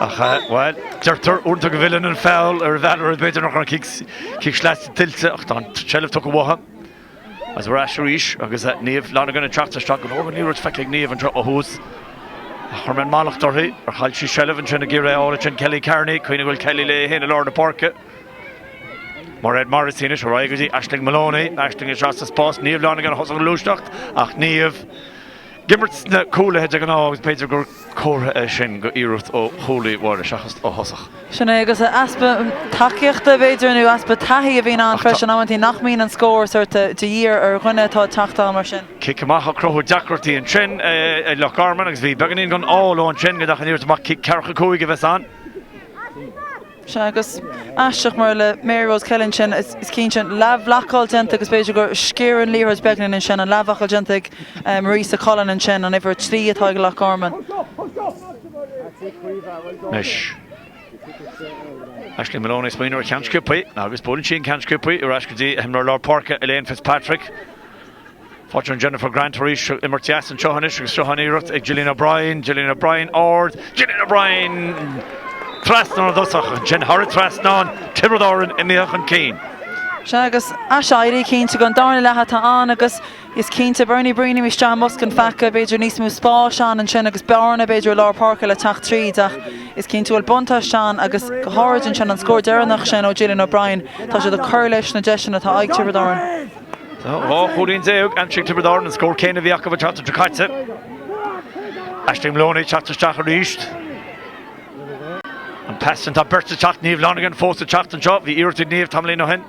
Ach, bhuel, deirtear uaireanta go bhfilleann an feall ar an bhfeallóir b'fhéidir nach raibh an cic sleasa tuillte ach tá an tseilbh tugtha uathu. Agus ar ais arís agus Niamh Lonergan ag teacht isteach go leor den liathróid feicthe ag Niamh anseo ó thús. Ach chuir mé an mallacht uirthi ar chaill sí seilbh ansin ag iarraidh a fháil ansin Kelly Kearney, cuimhnigh go bhfuil Kelly léi féin i lár na páirce. Mairéad Morrissey anois ar aghaidh go dtí Aisling Moloney. Aisling isteach sa spás. Niamh Lonergan a thosaigh an ghluaiseacht ach Niamh ag imirt sna cúlaithe de ghnáth agus b'fhéidir gur comhartha é sin go iarracht ó chúlaí Mháire seachas ó thosach. Sin é agus easpa tacaíochta b'fhéidir nó easpa taithí a bhíonn ann freisin amantaí nach mbíonn an scór sórt de dhíth ar dhuine atá ag teacht ann mar sin. Cic amach ag cruthú deacrachtaí ansin ag Loch Garman agus bhí beagáinín den ádh leo ansin go ndeachaigh an liathróid amach. Cic ceathracha 5 a bheas ann. Sea, agus aisteach mar le Mary Rose Kelly ansin, is cinnte an leathbhlocáil déanta agus b'fhéidir gur sciorr an liathróid beagáinín ansin, an leathbhlocáil déanta ag Marisa Cullen ansin, an uimhir 3 atá ag Loch Garman. Anois, Aisling Moloney ag smaoineamh ar cheann sciobtha agus buaileann sí an ceann sciobtha ar ais go dtí a himreoir lár páirce, Elaine Fitzpatrick. Faightear Jennifer Grant tar éis imirt dheas anseo anois agus seo an iarracht ag Gillian O'Brien, Gillian O'Brien ard, Gillian O'Brien trasna ón dtosach, ansin thar an trasnán, Tiobraid Árann imithe chun cinn. Sea, agus aiséirí cinnte don darna leath atá ann agus is cinnte Bernie Breen imithe isteach i mbosca an pheaca, b'fhéidir níos mó spáis ann ansin agus bearna b'fhéidir i lár páirce le teacht tríd ach is cinnte go bhfuil buntáiste ann agus go háirid ansin an scór deireanach sin ó Gillian O'Brien, tá siad ag cur leis na deiseanna atá ag Tiobraid Árann. 12 chúilín aimsithe ag Tiobraid Árann, an scór céanna a bhí acu an tseachtain seo caite. Aisling Moloney ag teacht isteach arís. An pas sin, tá beirt ag teacht, Niamh Lonergan fós ag teacht anseo. Bhí iarracht ag Niamh tamaillín ó shin.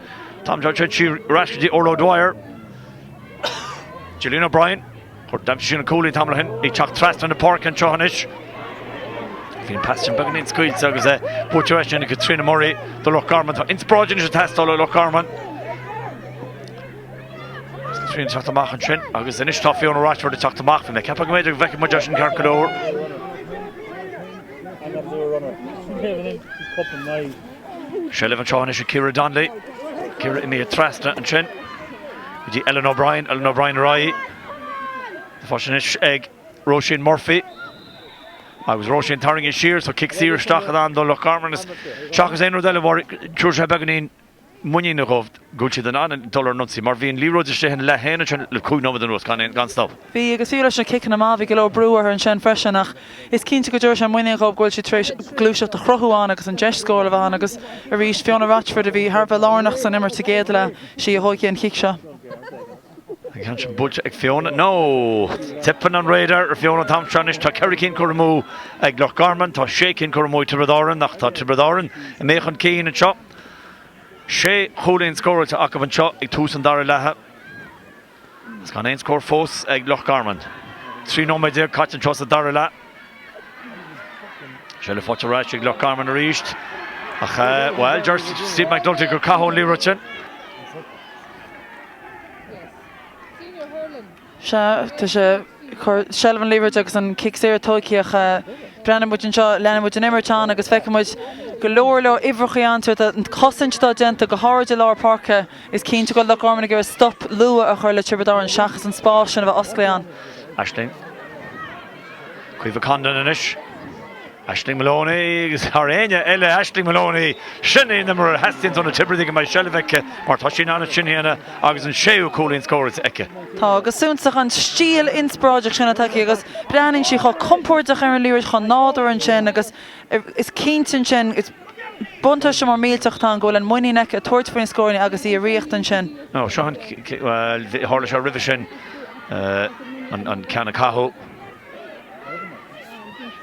Tá ansin sí ar ais go dtí Orla O'Dwyer. Gillian O'Brien. D'aimsigh sí an cúilín tamall ó shin. Ag teacht trasna na páirce anseo anois. Bhí an pas sin beagáinín scaoilte agus é buaite ar ais ag Caitríona Murray do Loch Garman. Tá inspioráid anois ag teastáil ó Loch Garman. Caitríona ag teacht amach ansin agus anois tá Fiona Rochford ag teacht amach. Bhí mé ag ceapadh go mb'fhéidir go bhfeicfeadh muid é sin ceart go leor. Seilbh anseo anois ag Ciara Donnelly. Ciara imithe trasna ansin go dtí Ellen O'Brien. Ellen O'Brien ar aghaidh. Faighte anois ag Róisín Murphy. Agus Róisín tarraingthe siar, so cic saor isteach in ann do Loch Garman. Seachas aon rud eile, tabharfaidh sé beagáinín muiníne dhóibh go bhfuil siad in ann dul ar an ionsaí mar bhí an liathróid istigh ina leath féin ansin le 5 nóiméad anuas gan, gan stop. Bhí, agus fiú leis na ciceanna amach, bhí go leor brú orthu ansin freisin ach is cinnte go dtabharfaidh sé muinín dhóibh go bhfuil siad tar éis gluaiseacht a chruthú ann agus an deis scórála a bheith ann agus arís Fiona Rochford a bhí thar a bheith lárnach san imirt sa gcéad leath, sí a thógfaidh an chic seo. An ceann sin buailte ag Fiona. No! Teipeann an radar ar Fiona an t-am seo anois. Tá 4 cinn curtha amú ag Loch Garman. Tá 6 cinn curtha amú ag Tiobraid Árann ach tá Tiobraid Árann imithe chun cinn anseo. Sé chúilín scóráilte acu anseo ag tús an dara leatha. Agus gan aon scór fós ag Loch Garman. 13 nóiméad caite anseo sa dara leath. Seilbh faighte ar ais ag Loch Garman arís. Ach, bhuel, deir Steve McNulty gur caitheadh an liathróid sin. Sea, tá sé ag cur seilbh an liathróid agus an cic saor tógtha ach breathnaíonn muid anseo, leanann muid an imirt ann agus feiceann muid go leor leor uimhreacha ann, an chosaint atá déanta go háirid i lár páirce. Is cinnte go bhfuil Loch Garman ag iarraidh stop luath a chur le Tiobraid Árann seachas an spás sin a bheith osclaithe ann. Aisling. Caoimhe Condon anois. Aisling Moloney agus thar éinne eile Aisling Moloney. Sin í an imreoir a theastaíonn ó na Tiobradaigh go mbeidh seilbh aici mar tá sí in ann sin a dhéanamh agus an séú cúilín scóráilte aici. Tá go suntasach an stíl inspioráideach sin atá aici agus breathnaíonn sí chomh compordach ar an liathróid chomh nádúrtha ansin agus is cinnte ansin is buntáiste mór millteach atá ann go bhfuil an muinín aici ag tabhairt faoi na scóranna agus í i riocht ansin. Nó seo an, bhuel, tharla sé roimhe sin an ceann a caitheadh.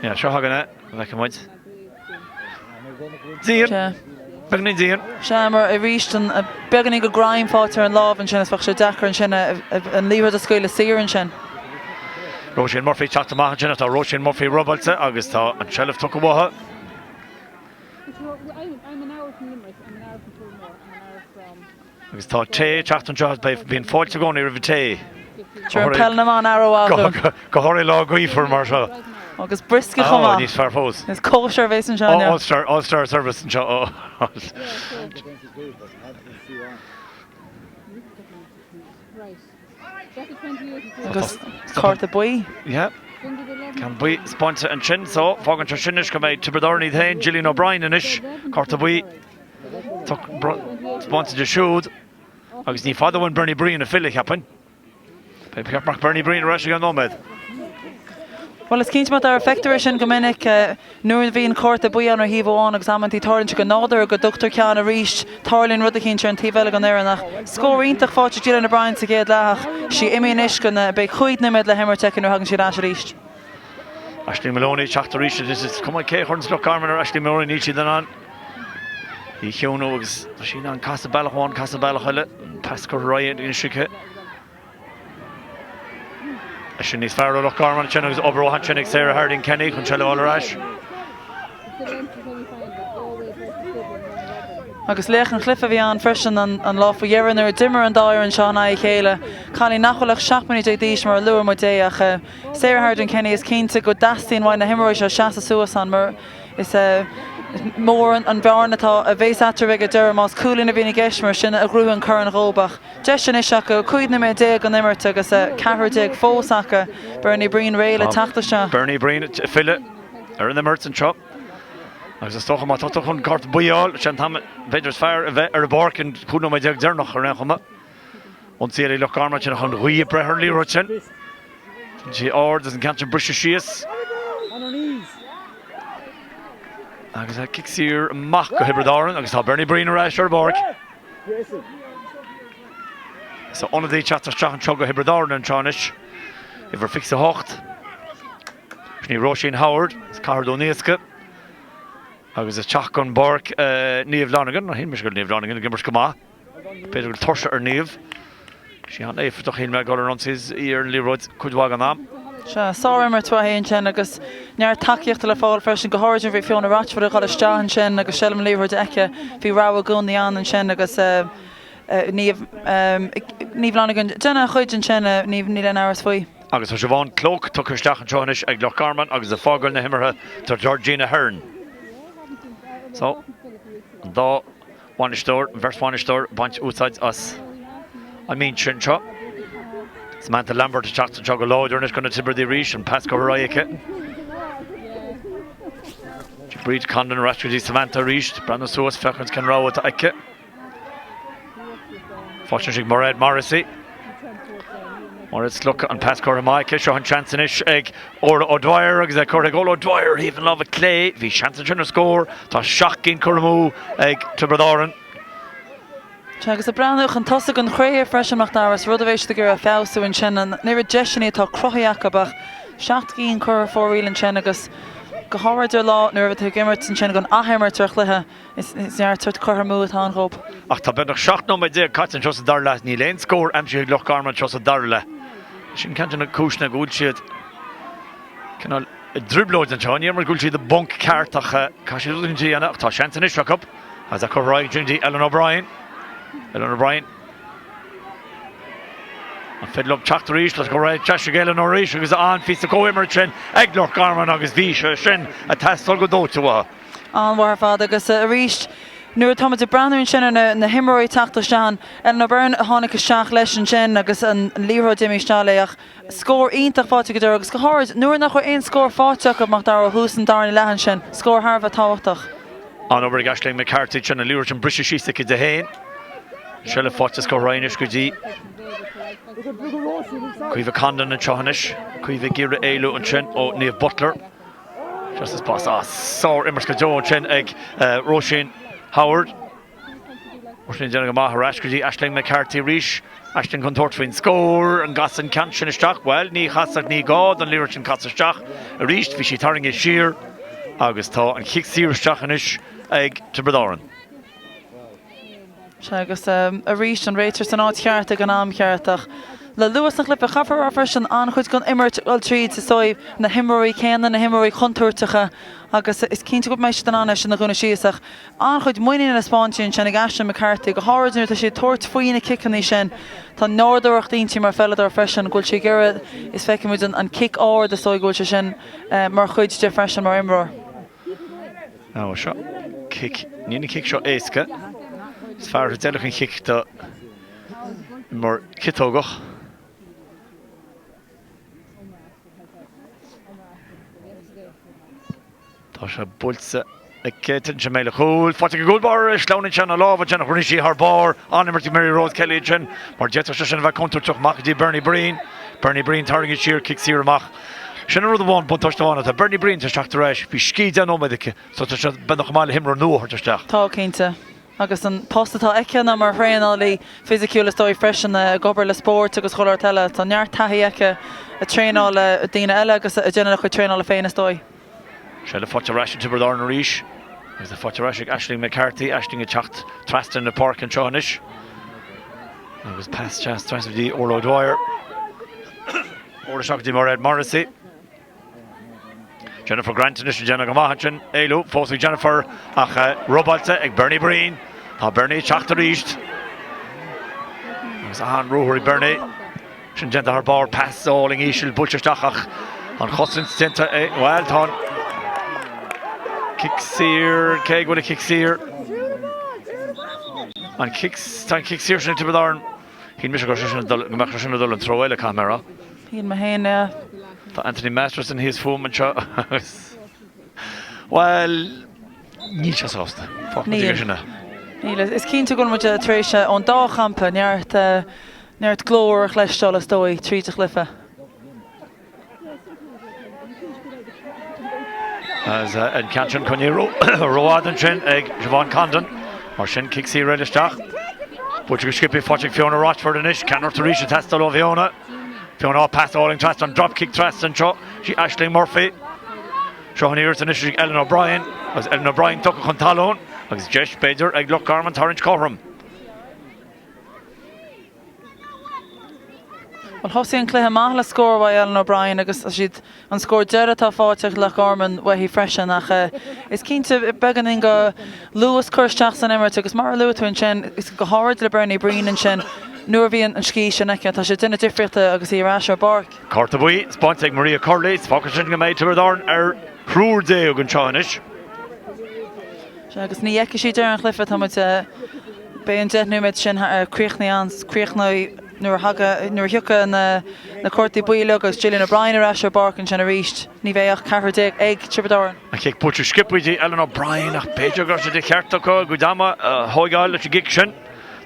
Yeah, seo chugainn é, an bhfeiceann muid. Dian! Beagáinín dian. Sea, mar arís, beagáinín de ghreim faighte ar an lámh ansin is bheadh sé deacair ansin an liathróid a scaoileadh saor ansin. Róisín Murphy ag teacht amach ansin, tá Róisín Murphy robáilte agus tá an tseilbh tugtha uathu. Agus tá tae ag teacht anseo, bíonn fáilte i gcónaí roimh an tae. Sure, an peil na mban aire mhaith acu. Go háirithe lá gaofar mar seo. Agus briosca chomh maith. Níos fearr fós. Is cóisir a bhéas anseo inniu. All star, all star service anseo. Agus cárta buí. Yeah. Ceann buí spáinte ansin so fágann sé sin anois go mbeidh Tiobraid Árann iad féin, Gillian O'Brien anois, cárta buí spáinte di siúd agus ní fada uainn Bernie Breen ag filleadh, cheapfainn. Beidh Bernie Breen ar ais i gceann nóiméad. Bhuel, is cinnte, mar feictear é sin go minic nuair a bhíonn cárta buí ann ar thaobh amháin agus amantaí tarlaíonn sé go nádúrtha go dtugtar ceann arís, tarlaíonn rud eicínt ar an taobh eile den fhoireann. Ach scór iontach faighte ag Gillian O'Brien sa gcéad leath ach sí imithe anois go beidh 5 nóiméad le himirt aici nuair a thagann siad ar ais arís. Aisling Moloney ag teacht arís anois. Is cuma cé a chuireann Loch Garman ar Aisling Moloney, níl siad in ann í a chiúnú agus tá sí in ann casadh bealach amháin, casadh bealach eile. An pas curtha ar aghaidh anois aici. É sin níos fearr ó Loch Garman ansin agus obair mhaith ansin ag Sarah Harding Kenny chun seilbh a fháil ar ais. Agus laoch an chluiche a bhí ann freisin an lá faoi dheireadh nuair a d'imir an dá fhoireann seo in aghaidh a chéile. Cailín nach bhfuil ach 17 mbliana d'aois mar a luaigh muid é ach Sarah Harding Kenny is cinnte go dteastaíonn uaidh na himreoirí seo seasamh suas ann mar is mór an bhearna atá a bhéas eatarthu ag an deireadh más cúilín a bhíonn i gceist mar sin a ghnóthaíonn an corn dhóibh ach deis anois acu 15 nóiméad den imirt agus 14 fós acu. Bernie Breen réidh le teacht isteach. Bernie Breen ag filleadh ar an imirt anseo agus is dócha má tá tú chun cárta buí a fháil, sé an t-am b'fhéidir is fearr a bheith ar an bpáirc an 15 nóiméad deireanach ar aon chuma. Ionsaí eile ag Loch Garman ansin ach an ghaoth ag breith ar an liathróid sin. Tá sí ard agus an ceann sin briseadh síos. Agus a cic saor amach go Thiobraid Árann agus tá Bernie Breen ar ais ar an bpáirc. So ionadaí ag teacht isteach anseo go Thiobraid Árann anseo anois. Uimhir 28. Sin í Róisín Howard, as Cathair Dún Iascaigh. Agus ag teacht chun páirc Niamh Lonergan, shíl mise go bhfuil Niamh Lonergan ag imirt go maith. B'fhéidir go bhfuil tuirse ar Niamh. Sí an-éifeachtach shíl mé ag dul ar ionsaí is í ar an liathróid cuid mhaith den am. Sea, sár-imirt uaithi ansin agus neart tacaíochta le fáil freisin, go háirid nuair a bhí Fiona Rochford ag dul isteach ansin agus seilbh na liathróide aici. Bhí rogha i gcónaí ann ansin agus Niamh Niamh Lonergan ag déanamh a cuid ansin, níl aon amhras faoi. Agus tá Siobhán Cloke tugtha isteach anseo anois ag Loch Garman agus ag fágáil na himeartha tá Georgina Hearn. So, an dá bhainisteoir, an bheirt bhainisteoir ag baint úsáid as an mbinse anseo. Samantha Lambert ag teacht anseo go láidir anois do na Tiobradaigh arís, an pas curtha ar aghaidh aici. Bríd Condon ar ais go dtí Samantha arís, breathnú suas, féachaint cén rogha atá aici. Faighte ag Mairéad Morrissey. Mairéad Sluka an pas curtha amach aici. Seo an seans anois ag Orla O'Dwyer agus é curtha ag Orla O'Dwyer thaobh na láimhe clé. Bhí seans ansin ar scór. Tá 7 gcinn curtha amú ag Tiobraid Árann. Sea, agus ag breathnú chun tosaigh don chraobh freisin, Mac Dara, is rud a bheidh siad ag iarraidh feabhsú ansin, an oiread deiseanna atá cruthaithe acu ach 7 gcinn curtha fóraoil ansin agus go háirid ar lá nuair a bheidh tú ag imirt ansin don athimirt ar chluiche. Is neart sórt curtha amú atá ann dhób. Ach tá beagnach 17 nóiméad caite anseo sa dara leath. Níl aon scór aimsithe ag Loch Garman anseo sa dara leath. Sin ceann de na cúiseanna go bhfuil siad. Cineál i dtrioblóid anseo, ní mar go bhfuil siad i bponc ceart ach caithfidh siad rud éigin a dhéanamh ach tá seans anois acu agus é curtha ar aghaidh ansin go dtí Ellen O'Brien. Ellen O'Brien. An féidir leo teacht arís leis go raibh deis ag Ellen arís agus an-phíosa comhimirt sin ag Loch Garman agus bhí sé sin ag teastáil go dóite uathu. An-mhaith ar fad agus arís nuair atáimid ag breathnú ansin ar na himreoirí ag teacht isteach, Ellen O'Brien a tháinig isteach leis ansin agus an liathróid imithe isteach léi ach Scór iontach faighte go deireadh agus go háirid nuair nach raibh aon scór faighte acu Mac Dara ó thús an darna leath ansin. Scór thar a bheith tábhachtach. An-obair ag Aisling McCarthy ansin, an liathróid sin briste síos aici di féin. Seilbh faighte scór anois go dtí Caoimhe Condon anseo anois. Caoimhe ag iarraidh éalú ansin ó Niamh Butler. Just as pas. Ah, sár-imirt go deo ansin ag Róisín Howard. Róisín ag déanamh go maith ar ais go dtí Aisling McCarthy arís. Aisling chun tabhairt faoin scór. An gcasfaidh an ceann sin isteach? Bhuel, ní chasfadh, ní gá don liathróid sin casadh isteach arís. Bhí sí tarraingthe siar agus tá an chic saor isteach anois ag Tiobraid Árann. Sea, agus arís an réiteoir san áit cheart ag an am cheart ach le luas an chluiche, caithfear a rá freisin, an-chuid den imirt ag dul tríd, is dóigh, na himreoirí céanna, na himreoirí contúirteacha agus is cinnte go mbeidh siad in ann é sin a dhúnadh síos ach An-chuid muiníne le spáint ansin ag Aisling McCarthy, go háirid nuair atá sí ag tabhairt faoi na ciceanna sin. Tá nádúrthacht inti mar pheileadóir freisin, go bhfuil sí ag iarraidh, is feicimid an cic ard, is dóigh go bhfuil sé sin mar chuid de freisin mar imreoir. Now seo cic, níl an cic seo éasca. Is fearr a d'fheilfeadh an chic do imreoir ciotógach. Tá sé buailte aici. Titeann sé méala chúil. Faighte ag an gcúl báire. Sleamhnaíonn sé ina lámh ansin ach rinne sí thar barr. An-imirt ag Mary Rose Kelly ansin mar d'fhéadfadh sé sin a bheith contúirteach. Amach go dtí Bernie Breen. Bernie Breen tarraingthe siar, cic saor amach. Sin an rud amháin, buntáiste amháin atá. Bernie Breen tar éis teacht ar ais. Bhí scíth 10 nóiméad aici so tá sé beagnach chomh maith le himreoir nua a thabhairt isteach. Tá, cinnte. Agus an post atá aici ná mar thraenálaí fisiciúil is dóigh freisin, ag obair le spóirt agus chuile shórt eile. Tá neart taithí aici ag traenáil le daoine eile agus ag déanamh a cuid traenála féin is dóigh. Seilbh faighte ar ais ag Tiobraid Árann arís agus é faighte ar ais ag Aisling McCarthy. Aisling ag teacht trasna na páirce anseo anois agus pas deas trasna go dtí Orla O'Dwyer. Orla isteach go dtí Mairéad Morrissey. Jennifer Grant anois ag déanamh go maith ansin. Éalú fós ag Jennifer ach robáilte ag Bernie Breen. Tá Bernie ag teacht arís. Agus an-ruathar ag Bernie. Sin déanta thar barr. Pas álainn íseal buailte isteach ach an chosaint déanta ag, bhuel, tá an cic saor, cé go bhfuil an cic saor? An cic, tá an cic saor sin ag Tiobraid Árann. Shíl mise go mbeadh sé sin ag dul an treo eile, caithfidh mé a rá. Shíl mé féin, yeah. Tá Anthony Masterson thíos fúm anseo agus, bhuel, níl sé sásta. Fágfaidh muid aige sin é. Níl. Is cinnte go bhfuil muid tar éis ón dá champa neart, neart glór a chloisteáil is dóigh tríd an chluiche. As an ceann sin coinnithe rófhada ansin ag Siobhán Condon. Mar sin, cic saor eile isteach. Buailte go sciobtha faighte ag Fiona Rochford anois. Ceannaireacht arís ag teastáil ó Fiona. Fiona, pas álainn trasna, an drop kick trasna anseo. Sí Aisling Murphy. Seo an iarracht anois ag Ellen O'Brien. Agus Ellen O'Brien tugtha chun talún. Agus deis, b'fhéidir, ag Loch Garman tarraingt cothrom. Bhuel, thosaigh an cluiche maith le scór uaidh Ellen O'Brien agus siad an scór deiridh atá faighte ag Loch Garman uaithi freisin ach is cinnte beagáinín de luas curtha isteach san imirt agus mar a luaigh tú ansin, is go háirid le Bernie Breen ansin nuair a bhí an scíth sin aici, tá sé ag déanamh difríochta agus í ar ais ar an bpáirc. Cárta buí spáinte ag Maria Curley. Fágfaidh sin go mbeidh Tiobraid Árann ar thriúr déag anseo anois. Sea, agus ní fheicfidh sí deireadh an chluiche, tá muid, beidh an 10 nóiméad sin críochnaithe ann, críochnóidh nuair a thaga, nuair a thiocfaidh na na cártaí buí uilig agus Gillian O'Brien ar ais ar an bpáirc ansin arís, ní bheidh ach ceathrar déag ag Tiobraid Árann. An chic buailte sciobtha go dtí Ellen O'Brien ach b'fhéidir go raibh sé de cheart acu a gcuid ama a thóigeáil leis an gcic sin.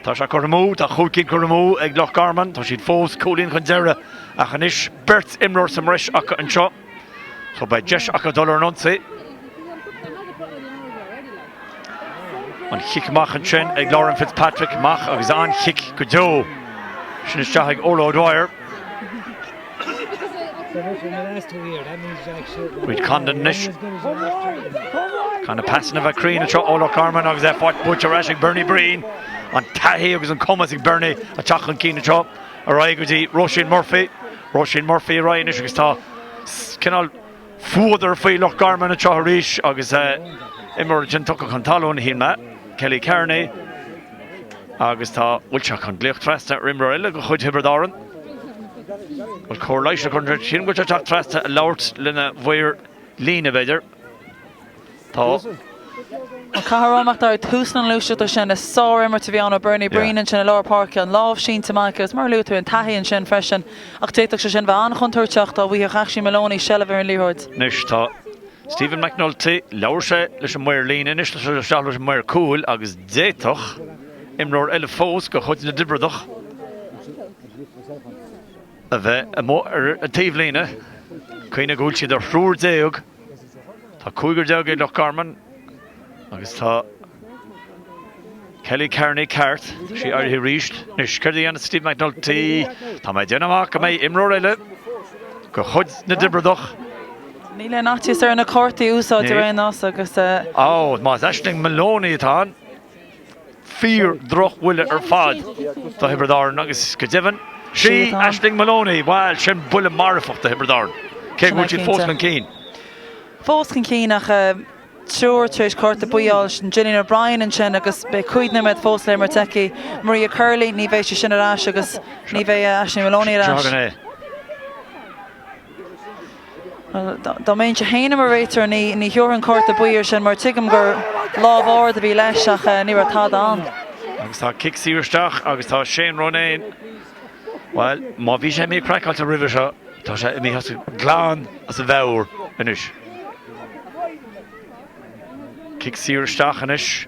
Tá sé curtha amú, tá chúig cinn curtha amú ag Loch Garman, tá siad fós cúilín chun deiridh ach anois beirt imreoir sa mbreis acu anseo. So beidh deis acu dul ar an ionsaí. An chic amach ansin ag Lauren Fitzpatrick amach agus an-chic go deo. Sin isteach ag Orla O'Dwyer. Bríd Condon anois. Caithfidh na pasanna a bheith cruinn anseo ó Loch Garman agus é faighte buailte ar ais ag Bernie Breen. An taithí agus an cumas ag Bernie ag teacht chun cinn anseo. Ar aghaidh go dtí Róisín Murphy. Róisín Murphy ar aghaidh anois agus tá cineál. Fuadar faoi Loch Garman anseo arís agus imreoir ansin tugtha chun talún, shíl mé, Kelly Kearney agus tá, bhfuil sé chun glaoch trasna ar imreoir eile de chuid Thiobraid Árann? Bhfuil cóir leighis le cur sin, bhfuil sé teacht trasna a labhairt lena mhaor líne b'fhéidir? Tá. Caithfidh a rá amach dar tús na gluaiseachta sin, is sár-imirt a bhí ann ó Bernie Breen ansin i lár páirce, an lámh sínte amach agus mar a luaigh tú, an taithí ansin freisin ach d'fhéadfadh sé sin bheith an-chontúirteach dá bhfaigheadh Aisling Moloney seilbh ar an liathróid. Anois tá Stephen McNulty, labhair sé leis an maor líne, anois tá sé isteach leis an maor cúil agus d'fhéadfadh imreoir eile fós de chuid na dTiobradach a bheith amuigh ar an taobhlíne. Cuimhnigh go bhfuil siad ar thriúr déag. Tá cúigear déag ag Loch Garman agus tá Kelly Kearney ceart, tá sí éirithe arís. Anois, céard a dhéanfas Steve McNulty? Tá mé ag déanamh amach go mbeidh imreoir eile de chuid na dTiobradach. Níl aon fhaitíos ar na cártaí a úsáid ar aon nós agus. Ó, más Aisling Moloney atá ann. Fíor droch-bhuille ar fad do Thiobraid Árann agus go deimhin, sí Aisling Moloney, bhuel, sin buille marfach do Thiobraid Árann, cé go bhfuil siad fós chun cinn. Fós chun cinn ach triúr tar éis cárta buí a fháil, sin Gillian O'Brien ansin agus beidh 5 nóiméad fós le imirt aici. Maria Curley, ní bheidh sí sin ar ais agus ní bheidh Aisling Moloney ar ais. Seo againn é. Dá mbeinnse féin i mo réiteoir ní thabharfainn cárta buí air sin mar tuigim gur lámh ard a bhí leis ach ní raibh tada ann. Agus tá cic saor isteach agus tá Shane Ronayne, bhuel, má bhí sé imithe craiceáilte roimhe seo, tá sé imithe as glan as a mheabhair anois. Cic saor isteach anois.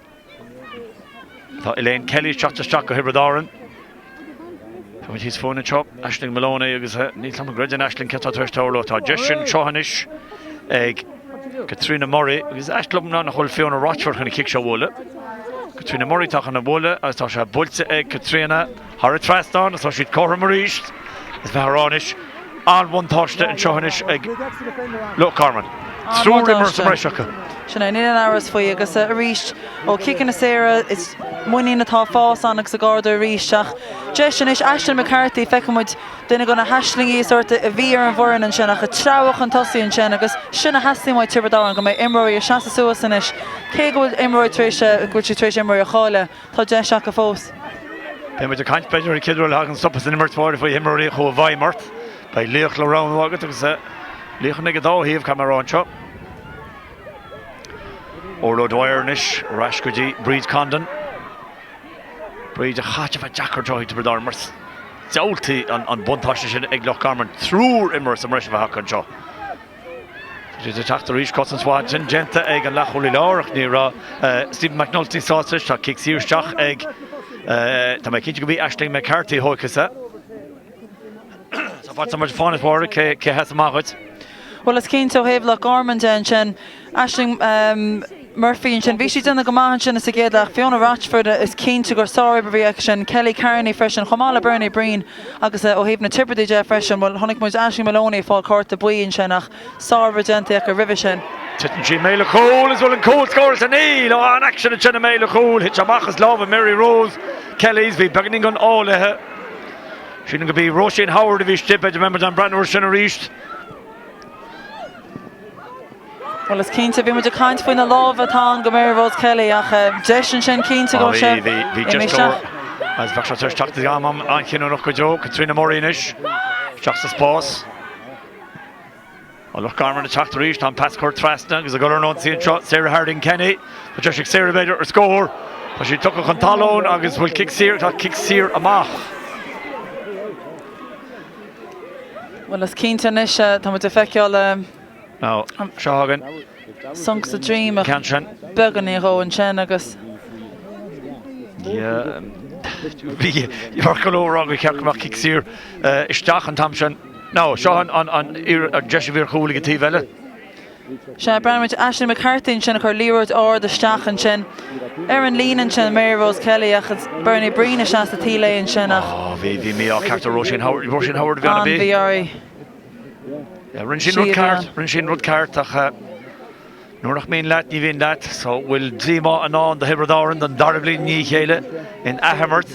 Tá Elaine Kelly ag teacht isteach do Thiobraid Árann. Tá muid thíos fúinn anseo, Aisling Moloney agus níl 's agam an gcreideann Aisling céard atá tar éis tarlú. Tá deis anseo anois ag Caitríona Murray agus ait liom ná nach bhfuil Fiona Rochford chun an cic seo a bhualadh. Caitríona Murray atá chun a bhualadh agus tá sé buailte ag Caitríona thar an trasnán agus tá siad cothrom arís. Is bheith a rá anois, an-bhuntáiste anseo anois ag Loch Garman. Triúr imreoir sa mbreis acu. Sin é, níl aon amhras faoi. Agus arís, ó chiceanna saora, is muinín atá ag fás ann agus ag ardú arís. Ach deis anois, Aisling McCarthy, feiceann muid duine de na hAislingí is sórt a bhí ar an bhfoireann ansin ach ag treabhadh chun tosaigh ansin agus sin a theastaíonn uaidh Tiobraid Árann, go mbeidh imreoirí ag seasamh suas anois. Cé go bhfuil imreoirí tar éis, go bhfuil siad tar éis imreoirí a chailleadh. Tá deis acu fós. Beidh muid ag caint, b'fhéidir, an chéad uair a thagann stopadh san imirt mhór faoi imreoirí a chuaigh i bhfeidhm ort. Beidh laoch le roghnú agat agus laochanna ag an dá thaobh, caithfidh mé a rá anseo. Orla O'Dwyer anois ar ais go dtí Bríd Condon. Bríd a chaithfidh a bheith deacair anseo ag Tiobraid Árann mar diabhaltaí an buntáiste sin ag Loch Garman triúr imreoir sa mbreis a bheith acu anseo. Tá siad ag teacht arís, cosaint mhaith ansin déanta ag an leathchúlaí láir ach ní raibh Stephen McNulty sásta leis. Tá cic saor isteach ag, tá mé cinnte go b'í Aisling McCarthy a thógfas é. Tá fad muid fána fóir cé cé sheas amach dhuit. Bhuel is cinnte ó thaobh Loch Garman de ansin, Aisling Murphy ansin, bhí sí ag déanamh go maith ansin sa gcéad leath. Fiona Rochford, is cinnte gur sárobair a bhí aici sin. Kelly Kearney freisin, chomh maith le Bernie Breen agus ó thaobh na Tiobradaigh de freisin, bhuel, chonaic muid Aisling Moloney ag fáil cárta buí ansin ach sárobair déanta aici roimhe sin. Titeann sí i mbéal an chúil is bhfuil an cúl scóráilte? Níl! Ó, an-aicsean ansin i mbéal an chúil. Thit sé amach as lámha Mary Rose Kelly's. Bhí beagáinín den ádh léi. Sílim go b'í Róisín Howard a bhí istigh, b'fhéidir go mbeidh muid in ann breathnú air sin arís. Bhuel, is cinnte, bhí muid ag caint faoi na lámha atá ann go Mary Rose Kelly ach deis ansin cinnte go raibh sé Bhí deis go leor agus bheadh sé tar éis teacht ag am an-chinniúnach go deo. Caitríona Murray anois, isteach sa spás. Tá Loch Garman ag teacht arís, tá an pas curtha trasna agus ag dul ar an ionsaí anseo, Sarah Harding Kenny. Tá deis ag Sarah b'fhéidir ar scór. Tá sí tugtha chun talún agus bhfuil cic saor, tá cic saor amach. Bhuel, is cinnte anois, tá muid ag feiceáil. Now, seo againn. Sonc sa dream ach beagáinín dhó ansin agus. Yeah. Bhí bheadh go leor rá gur cheart go mbeadh cic saor isteach an t-am sin. Now, seo an an deis a bhí ar chúl ag an taobh eile. Sea, breathnaíonn muid Aisling McCarthy ansin ag cur liathróid ard isteach ansin ar an líne ansin, Mary Rose Kelly ach it's Bernie Breen a sheas sa taobh léi ansin ach. Oh, bhí bhí mí-ádh ceart ar Róisín Howard, Róisín Howard a bhí ann a bhí. An-mhí-ádh uirthi. Rinne sí an rud ceart, rinne sí an rud ceart ach nuair nach mbíonn leat, ní bhíonn leat. So bhfuil díomá i ndán do Thiobraid Árann don dara bliain i ndiaidh a chéile in athimirt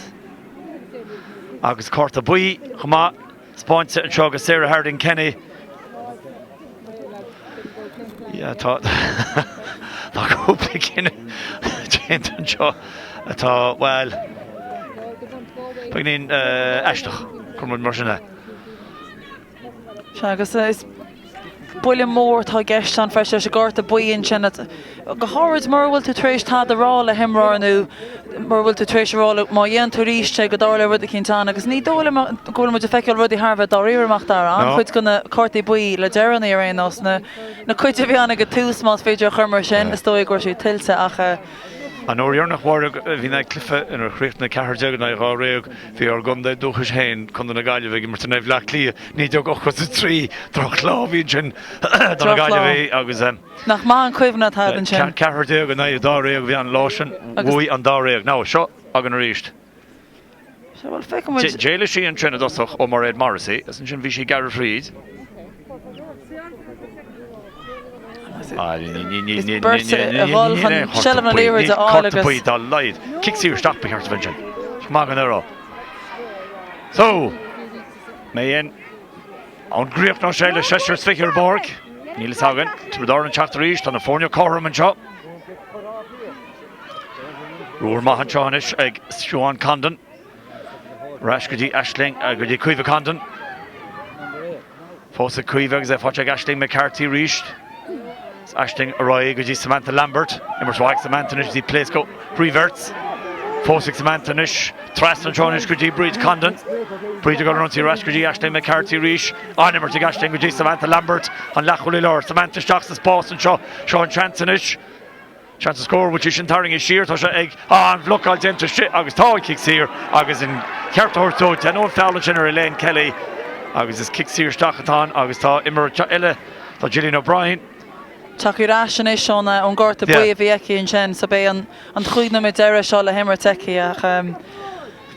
agus cárta buí chomh maith spáinte anseo go Sarah Harding Kenny. Yeah, tá tá cúpla cinneadh déanta anseo atá, bhuel, beagáinín aisteach, cuir muid mar sin é. Sea, agus is buille mór atá i gceist ann freisin leis an gcárta buí ansin, go háirid mura bhfuil tú tar éis tada a rá le himreoir nó mura bhfuil tú tar éis a rá le má dhéanann tú arís é go dtarlóidh rud eicínt ann agus ní dóigh liom go bhfuil muid ag feiceáil rudaí thar a bheith dáiríre, a Mhacdara. An-chuid de na cártaí buí le deireanaí ar aon nós, na na cuid a bhí ann ag an tús más féidir a chur mar sin, is dóigh go raibh siad tuillte ach. An uair dheireanach a bhí mé ag cluiche inar chríochnaigh 14 in aghaidh 12, bhí ár gcontae dúchais féin, Contae na Gaillimhe, ag imirt in aghaidh Bhaile Átha Cliath, 1983. Drochlá a bhí ansin do na Gaillimhigh agus. Nach maith an chuimhne atá agat ansin. 14 in aghaidh 12 a bhí an lá sin. Bhuaigh an dáréag. Now, seo againn arís. Sea, bhuel, feicfidh muid. D'éalaigh sí ansin i dtosach ó Mairéad Morrissey agus ansin bhí sí gearrtha thríd. Is beirt a dhul chun seilbh na liathróide a fháil agus. Cárta buí dá laghad. Cic saor isteach ba cheart a bheith ansin. Maith an fhear. So, mé fhéin, an gcríochnóidh sé le seisear is fiche ar an bpáirc? Níl fhios againn. Tiobraid Árann ag teacht arís. Tá na foirne cothrom anseo. Ruathar maith anseo anois ag Siobhán Condon. Ar ais go dtí Aisling, go dtí Caoimhe Condon. Fós ag Caoimhe agus é faighte ag Aisling McCarthy arís. Aisling ar aghaidh go dtí Samantha Lambert. Imirt mhaith ag Samantha anois í pléasctha thrí bheirt. Fós ag Samantha anois. Trasna anseo anois go dtí Bríd Condon. Bríd ag dul ar ionsaí ar ais go dtí Aisling McCarthy arís. An-imirt ag Aisling go dtí Samantha Lambert. An leathchúlaí láir. Samantha isteach sa spás anseo. Seo an seans anois. Seans ar scór, bhfuil sí sin tarraingthe siar, tá sé ag, ah, an bhlocáil déanta istigh agus tá an cic saor agus an ceart á thabhairt dó, deineadh an feall ansin ar Elaine Kelly agus is cic saor isteach atá ann agus tá imreoir eile, tá Gillian O'Brien. Tagtha ar ais anois ón ón gcárta buí a bhí aici ansin so beidh an an chúig nóiméad deiridh seo le himirt aici ach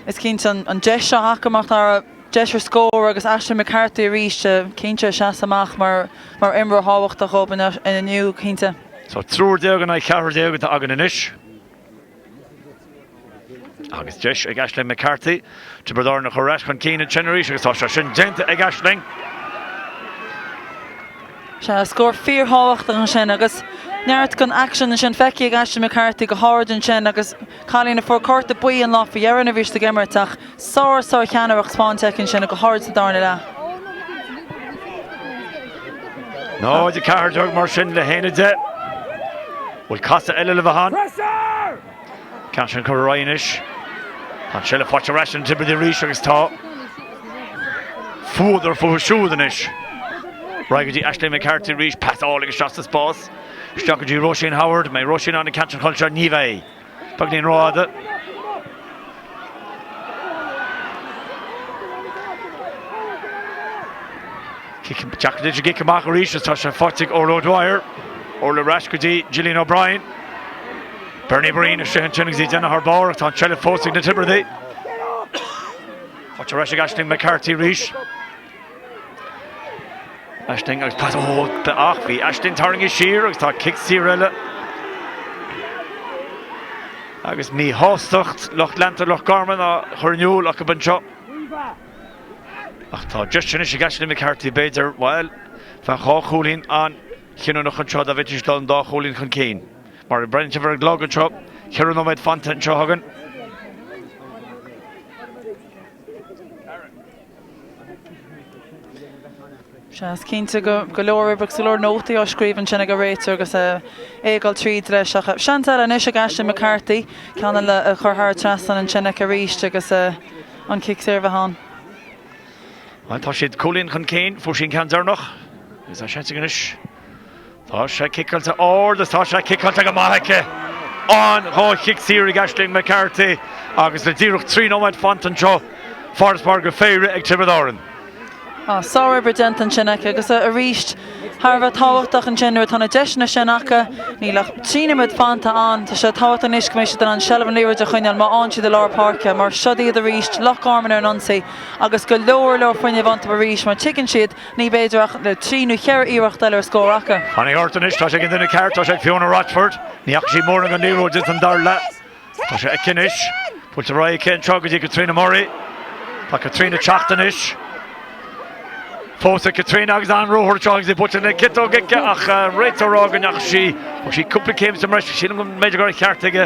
is cinnte an an deis seo acu mar tá deis ar scór agus Aisling McCarthy arís cinnte ag seasamh amach mar mar imreoir thábhachtach dóibh inniu cinnte. So triúr déag in aghaidh cheathrar déag atá againn anois. Agus deis ag Aisling McCarthy. Tiobraid Árann a chur ar ais chun cinn ansin arís agus tá sé sin déanta ag Aisling. Sea, scór fíorthábhachtach ansin agus neart den aicsean ansin feicthe ag Aisling McCarthy go háirid ansin agus cailín a fuair cárta buí an lá faoi dheireadh nuair a bhí siad ag imirt ach Sár, sár cheannaireacht taispeánta aici ansin, go háirid sa darna leath. 0, 14 mar sin le 1-10. Bhfuil casadh eile le bheith ann? Ceann sin curtha ar aghaidh anois. Tá an seilbh faighte ar ais ag Tiobraid arís agus tá fuadar fúthu siúd anois. Ar aghaidh go dtí Aisling McCarthy arís, pas álainn isteach sa spás. Isteach go dtí Róisín Howard. An mbeidh Róisín ann an ceann sin a chur seo? Ní bheidh. Beagáinín rófhada. Deacair duit an cic amach arís is tá sé faighte ag Orla O'Dwyer. Orla ar ais go dtí Gillian O'Brien. Bernie Breen istigh ansin agus í ag déanamh thar barr ach tá an tseilbh fós ag na Tiobradaigh. Faighte ar ais ag Aisling McCarthy arís. Aisling agus pas ó ach bhí Aisling tarraingthe siar agus tá cic saor eile. Agus míshástacht lucht leanta Loch Garman á chur in iúl acu anseo. Ach tá deis anois ag Aisling McCarthy b'fhéidir, bhuel, bheadh dhá chúilín an-chinniúnach anseo dá bhféadfaidís dul an dá chúilín chun cinn. Mar a breathnaíonn sibh ar an gclog anseo, ceithre nóiméad fanta anseo againn. Sea, is cinnte go go leor oibre agus go leor nótaí á scríobh ansin ag an réiteoir agus é ag dul tríd leis. Ach seans eile anois ag Aisling McCarthy, ceann eile a chur thar an trasnán ansin aici arís agus an cic saor a bheith ann. Bhuel, tá siad cúilín chun cinn, fuair sí an ceann deireanach agus tá seans aici anois. Tá sé ciceáilte ard is tá sé ciceáilte go maith aici. An dhá chic saor ag Aisling McCarthy agus le díreach 3 nóiméad fanta anseo, farasbarr go phéire ag Tiobraid Árann. Sárobair déanta ansin aici agus arís thar a bheith tábhachtach ansin nuair atá na deiseanna sin acu. Níl ach 3 nóiméad fanta ann. Tá sé tábhachtach anois go mbeidh siad in ann seilbh an liathróid a choinneáil má fhaigheann siad i lár páirce mar siod iad arís, Loch Garman ar an ionsaí agus go leor leor fuinnimh iontu arís mar tuigeann siad Ní b'fhéidir ach le trí nó cheithre iarracht eile ar scór acu. Fanaigí ort anois, tá sé ag an duine ceart, tá sé ag Fiona Rochford. Ní fhaca sí mórán den liathróid ins an dara leath. Tá sé aici anois. Buailte ar aghaidh aici anseo go dtí Caitríona Murray. Tá Caitríona ag teacht anois. Fós ag Caitríona agus an-ruathar anseo agus í buailte lena ciotóg aici ach réiteoir ag rá go ndeachaigh sí, thug sí cúpla céim sa mbreis, sílim go mb'fhéidir go raibh an ceart aige.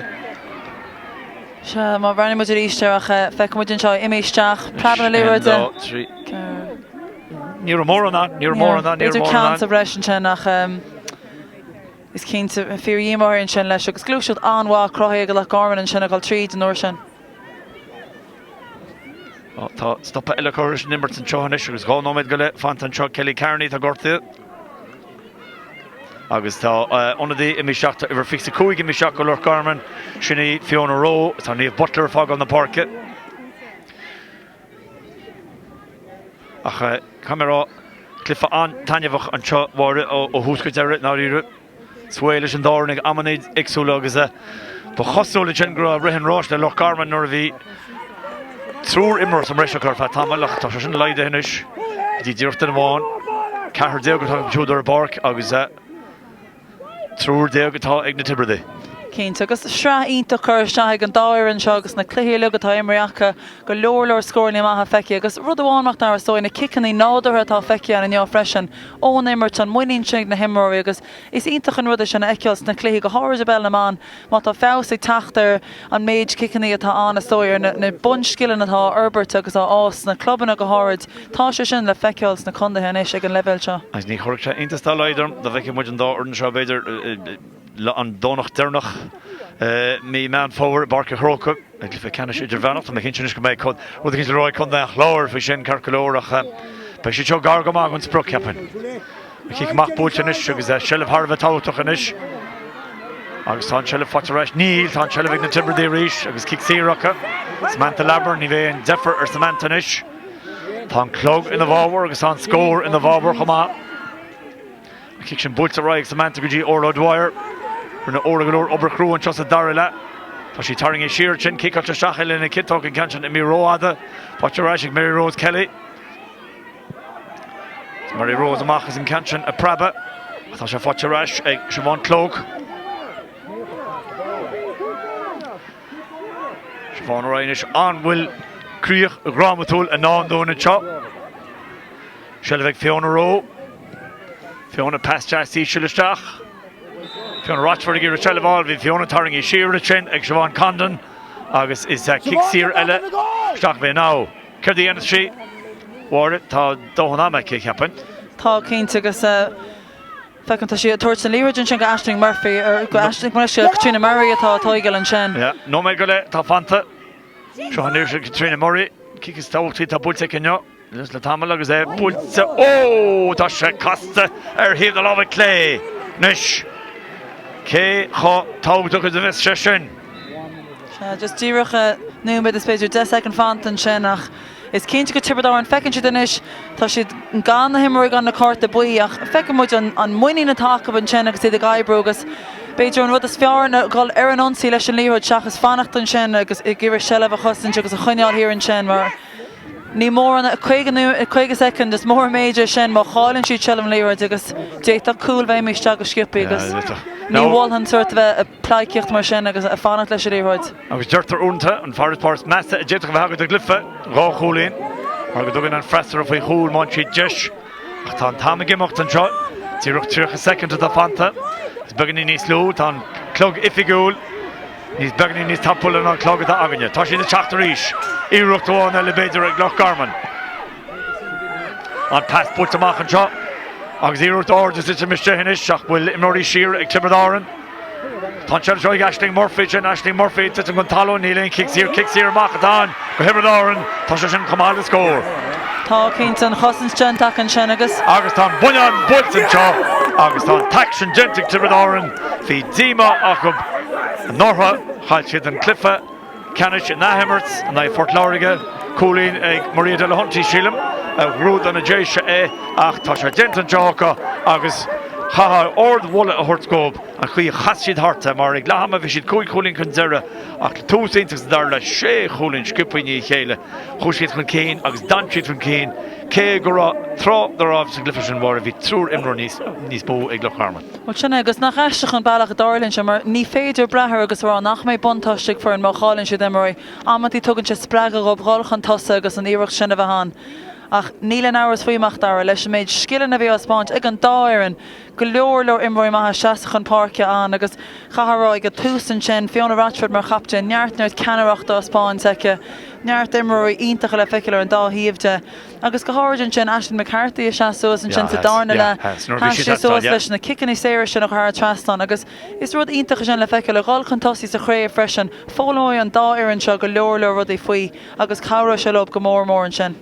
Sea, má bhreathnaíonn muid arís air ach feicfidh muid anseo imithe isteach, preab na liathróide. 1, 2, 3. Ní raibh mórán ann, ní raibh mórán ann, ní raibh B'fhéidir mórán ceann ann. sa bhreis ansin ach is cinnte fíor-dhíomá air ansin leis agus gluaiseacht an-mhaith cruthaithe ag Loch Garman ansin ag dul tríd an uair sin. Tá stopadh eile curtha leis an imirt anseo anois agus 2 nóiméad go leith fanta anseo. Kelly Kearney atá gortaithe agus tá ionadaí imithe isteach, tá uimhir 25 imithe isteach go Loch Garman, sin í Fiona Rowe. Tá Niamh Butler ag fágáil na páirce. Ach caithfidh mé a rá, cluiche an-taitneamhach anseo, a Mháire, ó thús go deireadh, i ndáiríre. Sway leis an dá fhoireann ag amanna éagsúla agus ba chosúil ansin go raibh rith an ráis le Loch Garman nuair a bhí triúr imreoir sa mbreis acu ar feadh tamaill ach tá sé sin laghdaithe anois go dtí díreach duine amháin. 14 atá acu siúd ar an bpáirc agus triúr déag atá ag na Tiobradaigh. Cinnte, agus sraith iontach curtha isteach ag an dá fhoireann seo agus na cluichí uilig atá imrithe acu, go leor leor scóranna maithe feicthe agus rud amháin Mac Dara is dóigh, na ciceanna nádúrtha atá feicthe ann inniu freisin ón imirt, an muinín sin ag na himreoirí agus is iontach an rud é sin a fheiceáil sna cluichí, go háirid i bPeil na mBan, má tá feabhas ag teacht ar an méid ciceanna atá ann is dóigh, ar na bunscileanna atá á fhorbairt agus á fhás sna clubanna go háirid, tá sé sin le feiceáil sna contaetha anois ag an leibhéal seo. Agus ní chuirfeadh sé iontas dá laghad orm dá bhfeicfeadh muid an dá fhoireann seo, b'fhéidir, an Domhnach deireanach mí Meán Fómhair i bPáirc an Chrócaigh i gcluiche ceannais idirmheánach. Tá mé cinnte anois go mbeidh rud éicint le rá ag Contae an Chláir faoi sin, ceart go leor, ach beidh siad seo gar go maith don sprioc, cheapfainn. An cic amach buailte anois agus seilbh thar a bheith tábhachtach anois. Agus tá an tseilbh faighte ar ais. Níl, tá an tseilbh ag na Tiobradaigh arís agus cic saor acu. Samantha Labar, ní bheidh aon deifir ar Samantha anois. Tá an clog ina bhfabhar agus tá an scór ina bhfabhar chomh maith. An cic sin buailte ar aghaidh ag Samantha go dtí Orla O'Dwyer. Rinne Orla go leor obair chrua anseo sa dara leath. Tá sí tarraingthe siar ansin, ciceáilte isteach í lena ciotóg, an ceann sin imithe rófhada. Faighte ar ais ag Mary Rose Kelly. Mary Rose amach as an ceann sin ag preabadh. Tá sé faighte ar ais ag Siobhán Cloke. Siobhán ar aghaidh anois. An bhfuil críoch dhrámatúil i ndán dúinn anseo? Seilbh ag Fiona Rowe. Fiona pas deas íseal isteach. Fiona Rochford ag iarraidh seilbh a fháil. Bhí Fiona tarraingthe siar ansin ag Siobhán Condon agus is cic saor eile isteach bhí now. Céard a dhéanfas sí? Mháire, tá dóthain ama aici, cheapfainn. Tá, cinnte, agus feicim tá sí ag tabhairt an liathróid ansin go Aisling Murphy, go Aisling, Caitríona Murray atá ag tóigeáil ansin. Yeah, nóiméad go leith atá fanta. Seo an iarracht ag Caitríona Murray. Cic is tábhachtaí atá buailte aici inniu. Le tamall agus é buailte. Ó! Tá sé casta ar thaobh na láimhe clé anois. Cé chomh tábhachtach is a bheas sé sin? Sea, just díreach nóiméad is b'fhéidir 10 soicind fanta ansin ach is cinnte go Tiobraid Árann, feiceann siad anois, tá siad gan na himreoirí gan na cárta buí ach feiceann muid an muinín atá acu ansin agus iad ag oibriú agus b'fhéidir an rud is fearr ná dhul ar an ionsaí leis an liathróid seachas fanacht ansin agus ag iarraidh seilbh a chosaint agus a choinneáil thiar ansin mar Ní mórán 50 50 soicind, is mór an méid é sin má chailleann siad seilbh na liathróide agus d'fhéadfadh cúl bheith imithe isteach go sciobtha agus ní mholfainn sórt a bheith ag pleidhcíocht mar sin agus ag fanacht leis an liathróid. Agus deirtear uaireanta, an farasbarr is measa a d'fhéadfadh a bheith agat i gcluiche, dhá chúilín, mar go dtugann an freasúra faoi chúl má fhaigheann siad deis. Ach tá an t-am ag imeacht anseo, díreach 30 soicind atá fanta, is beagáinín níos lú, tá an clog oifigiúil níos beagáinín níos tapúla ná an clog atá againne. Tá siad ag teacht arís, iarracht amháin eile b'fhéidir ag Loch Garman. An pas buailte amach anseo agus iarracht ard ag titim istigh anois ach bhfuil imreoirí siar ag Tiobraid Árann. Tá an tseilbh seo ag Aisling Murphy, sin Aisling Murphy ag titim chun talún, níl aon chic saor, cic saor amach atá ann go Thiobraid Árann, tá sé sin chomh maith le scór. Tá, cinnte, an chosaint déanta acu ansin agus. Agus tá an buinneán buailte anseo agus tá an t-aicsean déanta ag Tiobraid Árann, bhí díomá acu anuraidh, chaill siad an cluiche. Ceannais in athimirt in aghaidh Phort Láirge, cúilín ag Maria Delahunty, sílim, a ghnóthaigh do na Déise é ach tá sé déanta anseo acu agus chaithfeá ardmholadh a thabhairt dóibh an chaoi a chas siad thart é mar ag leath ama bhí siad cúig chúilín chun deireadh ach le tús iontach sa dara leath, sé chúilín sciobtha i ndiaidh a chéile, chuaigh siad chun cinn agus d'fhan siad chun cinn cé go raibh tráth dá raibh sa gcluiche sin, Mháire, bhí triúr imreoir níos mó ag Loch Garman. Bhuel, sin é, agus nach aisteach an bealach a dtarlaíonn sé, mar ní féidir brath air agus a rá nach mbeidh buntáiste ag foireann má chailleann siad imreoirí. Amantaí tugann sé spreagadh dhóibh dhul chun tosaigh agus an iarracht sin a bheith ann. Ach níl aon amhras faoi, Macdara, leis an méid scileanna a bhí á spáint ag an dá fhoireann, go leor leor imreoirí maithe ag seasamh chun páirce ann agus chaithfeá a rá ag an tús ansin, Fiona Rochford mar chaptaen, neart neart ceannaireachta á spáint aici, neart imreoirí iontacha le feiceáil ar an dá thaobh de. Agus go háirid ansin Aisling McCarthy a sheas suas ansin sa darna leath, sheas sí suas leis na ciceanna saora sin a chur thar an trasnán agus is rud iontach é sin le feiceáil a dhul chun tosaigh sa chraobh freisin. Foghlaimeoidh an dá fhoireann seo go leor leor rudaí faoi agus cabhróidh sé leo go mór mór ansin.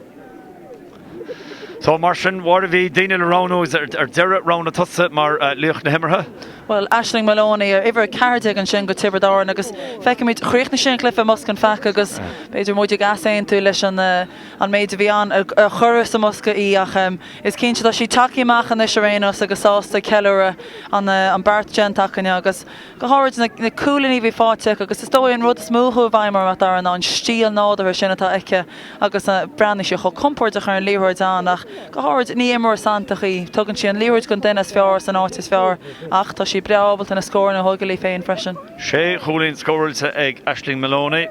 So mar sin, Mháire, bhí daoine le roghnú agus ar deireadh roghnaigh tusa mar laoch na himeartha. Bhuel, Aisling Moloney ar uimhir 14 ansin go Tiobraid Árann agus feicimid, chríochnaigh sí an cluiche i mbosca an pheaca agus b'fhéidir muid ag easaontú leis an an méid a bhí ann a chuireadh sa mbosca í ach is cinnte tá sí tagtha amach anois ar aon nós agus sásta ceiliúradh an beart déanta acu inniu agus go háirid na cúilíní a bhí faighte aici agus is dóigh an rud is mó a chuaigh i bhfeidhm orm a Dhara ná an stíl nádúrtha sin atá aici agus breathnaíonn sí chomh compordach ar an liathróid ann ach go háirid ní imreoir santach í, tugann sí an liathróid don duine is fearr san áit is fearr ach tá sí breá ábalta na scóranna a thógáil í féin freisin. Sé chúilín scóráilte ag Aisling Moloney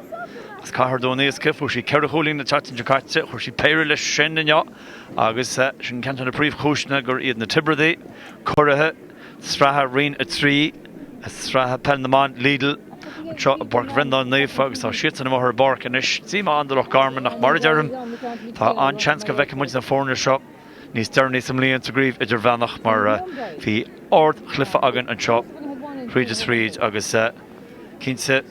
as Cathair Dún Iascaigh. Fuair sí 4 chúilín an tseachtain seo caite, chuir sí péire leis sin inniu agus sin ceann de na príomhchúiseanna gur iad na Tiobradaigh curaithe sraithe Roinn 3, Sraith Peil na mBan Lidl, anseo i bPáirc Bhreandáin Naofa agus tá siadsan amuigh ar an bpáirc anois. Díomá ann do Loch Garman ach mar a deirim, tá an-seans go bhfeicfidh muid na foirne seo níos deireanaí sa mbliain sa gcraobh idirmheánach mar bhí ardchluiche againn anseo thríd is thríd agus cinnte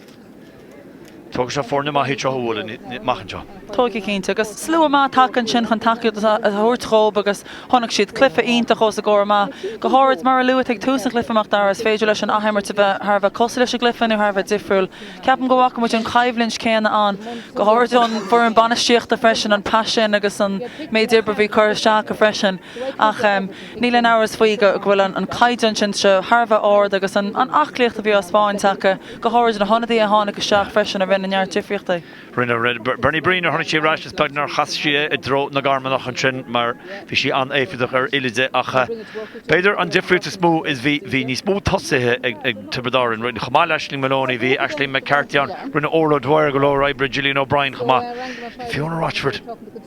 Tógfaidh sé foirne maith iad seo a bhualadh amach anseo. Tógfaidh cinnte. Agus slua maith tagtha ansin chun tacaíocht a thabhairt dhóibh agus chonaic siad cluiche iontach os a gcomhair amach. Go háirid, mar a luaigh tú ag tús an chluiche, Macdara, is féidir leis an athimirt a bheith thar a bheith cosúil leis an gcluiche nó thar a bheith difriúil. Ceapaim go bhfaca muid an choimhlint chéanna ann, go háirid ón bhfoireann bainistíochta freisin, an paisean agus an méid oibre a bhí curtha isteach acu freisin. Ach níl aon amhras faoi go bhfuil an caighdeán sin thar a bheith ard agus an aclaíocht a bhí á spáint acu, go háirid na hionadaithe a tháinig isteach freisin a rinne neart difríochtaí. Rinne Bernie Breen nuair a tháinig sí ar ais is beag nár chas sí é i dtreo na gCarmanach ansin mar bhí sí an-éifeachtach ar uille de ach b'fhéidir an difríocht is mó is bhí bhí níos mó tosaithe ag Tiobraid Árann. Chomh maith le Aisling Moloney bhí Aisling McCarthy ann, rinne Orla O'Dwyer go leor oibre, Gillian O'Brien chomh maith. Bhí Fiona Rochford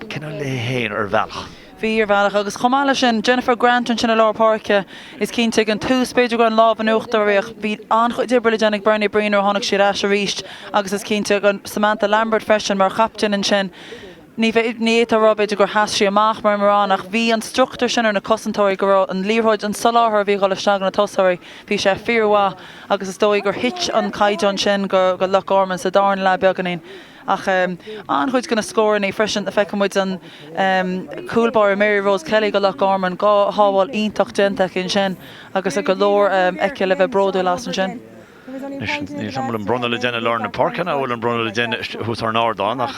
cineál léi féin ar bhealach. Bhí, ar bhealach, agus chomh maith leis sin, Jennifer Grant ansin i lár páirce. Is cinnte ag an tús, b'fhéidir go raibh an lámh in uachtar uirthi ach bhí an-chuid oibre le déanamh ag Bernie Breen nuair a tháinig sí ar ais arís agus is cinnte go Samantha Lambert freisin mar chaptaen ansin. Ní fhéadfá a rá b'fhéidir gur sheas sí amach mar imreoir ach bhí an struchtúr sin ar na cosantóirí go raibh an liathróid, an soláthar a bhí ag dul isteach go na tosóirí, bhí sé fíormhaith agus is dóigh gur thit an caighdeán sin go Loch Garman sa darna leath beagáinín. Ach an-chuid de na scóranna freisin, feicfidh muid an cúl báire Mary Rose Kelly go Loch Garman, 2 shábháil iontach déanta aici ansin agus go leor aici le bheith bródúil as ansin. Anois, níl 'fhios a'm an bhfuil an bronnadh le déanamh i lár na páirce nó an bhfuil an bronnadh le déanamh thuas ar an ardán ach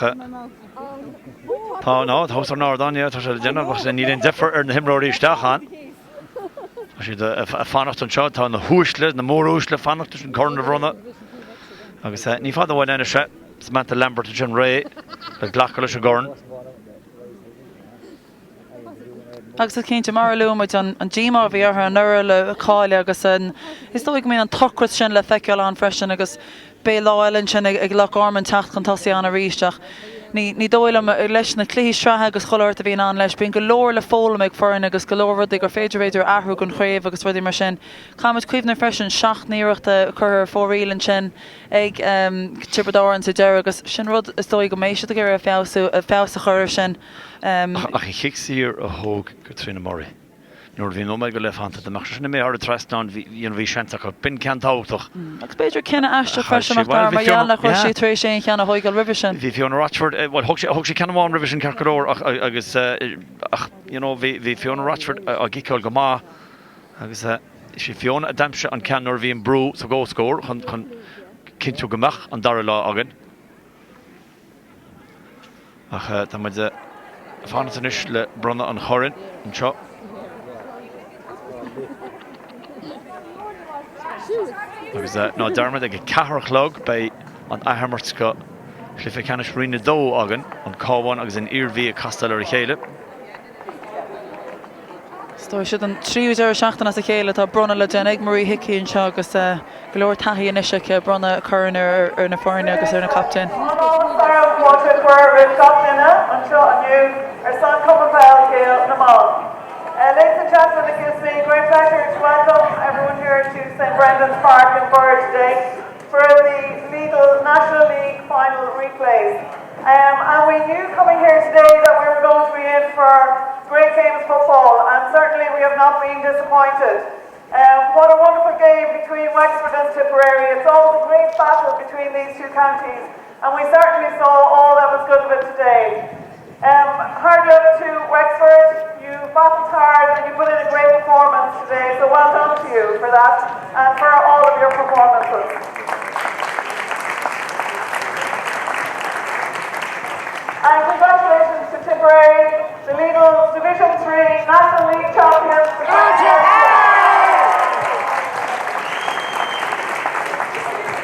tá, ná, tá thuas ar an ardán, yeah, tá sé le déanamh ach níl aon deifir ar na himreoirí isteach ann. Tá siad ag fanacht anseo, tá na huaisle, na móruaisle ag fanacht leis an corn a bhronnadh agus ní fada uainn anois é. Samantha Lambert ansin réidh le glacadh leis an gcorn. Agus is cinnte, mar a luaigh muid, an díomá a bhí orthu anuraidh le cailleadh agus an, is dóigh go mbíonn an t-ocras sin le feiceáil ann freisin agus beidh lá eile ansin ag Loch Garman teacht chun tosaigh ann arís ach ní, ní dóigh liom, leis na cluichí sraithe agus chuile shórt a bhíonn ann leis, bíonn go leor le foghlaim ag foirne agus go leor rudaí gur féidir b'fhéidir a athrú don chraobh agus rudaí mar sin. Caithfimid cuimhneamh freisin, 7 n-iarracht curtha ar fóraoil ansin. ag Tiobraid Árann sa deireadh agus sin rud is dóigh go mbeidh siad ag iarraidh a feabhsú, feabhas a chur air sin. Ach an chic saor a thóg Caitríona Murray nuair a bhí nóiméad go leith fanta, dá mbeadh sé sin imithe thar an trasnán, bhí, you know, bhí seans acu. B'in ceann tábhachtach. Agus b'fhéidir cinneadh aisteach freisin ach dar, mar gheall nach raibh sí tar éis aon cheann a thóigeáil roimhe sin. Bhí Fiona Rochford, bhuel, thóg sí, thóg sí ceann amháin roimhe sin ceart go leor ach, agus, ach, you know, bhí, bhí Fiona Rochford á gciceáil go maith agus, Is í Fiona a d'aimsigh an ceann nuair a bhí an brú sa gcomhscór chun cinntiú go mbeadh an dara lá againn. Ach tá muid ag fanacht anois le bronnadh an choirn anseo. Agus ná dearmad ag 4 a chlog beidh an athimirt go Cluiche Ceannais Roinn 2 againn, an Cabhán agus an Iarmhí ag castáil ar a chéile. Is dóigh siod an tríú deireadh seachtaine as a chéile atá bronnadh le déanamh ag Marie Hickey anseo agus go leor taithí anois aici ag bronnadh coirn ar na foirne agus ar na captaein. fáilte a chur roimh gach duine anseo inniu ar son Cumann Peil Gael na mBan. Ladies and gentlemen, it gives me great pleasure to welcome everyone here to St Brendan's Park in Birr today for the Lidl National League final replays. Um, and we knew coming here today that we were going to be in for great games football, and certainly we have not been disappointed. Um, what a wonderful game between Wexford and Tipperary. It's always a great battle between these two counties, and we certainly saw all that was good of it today. Um, hard luck to Wexford. You battled hard and you put in a great performance today, so well done to you for that and for all of your performances. And congratulations to Tipperary, the Lidl Division 3 National League champions.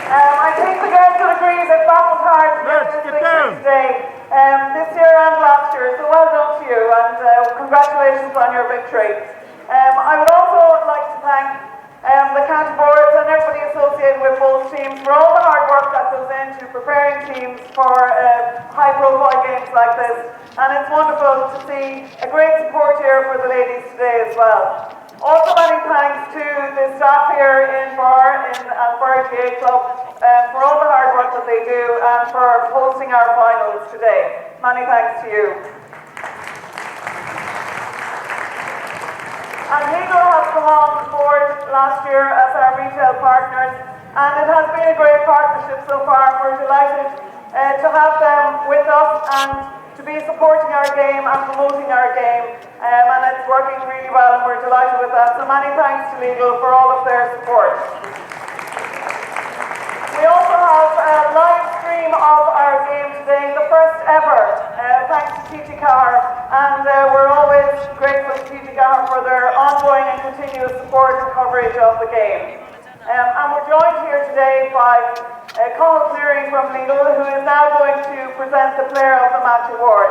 Um, I think the girls would agree that battled hard to get this victory today, um, this year and last year. So well done to you and uh, congratulations on your victory. Um, I would also like to thank um, the county boards and everybody associated with both teams for all the hard work that goes into preparing teams for uh, high-profile games like this. And it's wonderful to see a great support here for the ladies today as well. Also many thanks to the staff here in Bar in and Bar GA Club um, for all the hard work that they do and for hosting our finals today. Many thanks to you. And Lidl have come on board last year as our retail partners and it has been a great partnership so far. We're delighted uh, to have them with us and to be supporting our game and promoting our game um, and it's working really well and we're delighted with that. So many thanks to Lidl for all of their support. We also have a live stream of our game today, the first ever, uh, thanks to TG Carr, and uh, we're always grateful to TG Carr for their ongoing and continuous support and coverage of the game. Um, and we're joined here today by uh, Colin Cleary from Lidl, who is now going to present the Player of the Match award.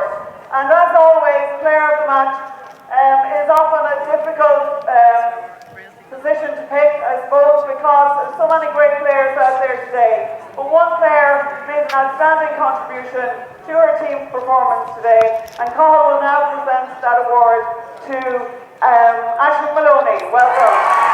And as always, Player of the Match um, is often a difficult um, position to pick, I suppose, because there's so many great players out there today. But one player made an outstanding contribution to her team's performance today, and Cahill will now present that award to um, Ashley Maloney. Well done.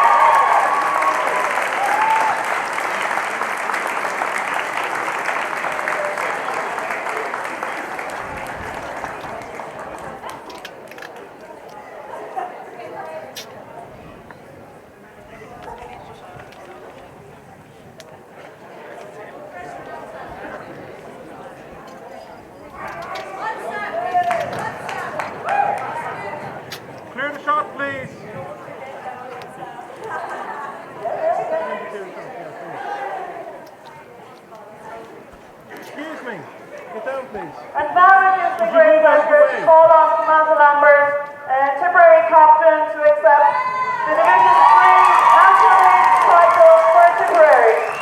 Clear the shot, please. Excuse me. Get down, please. And now it is the great pleasure to call on Samantha Lambert, uh, Tipperary captain, to accept the Division 3 National League title for Tipperary.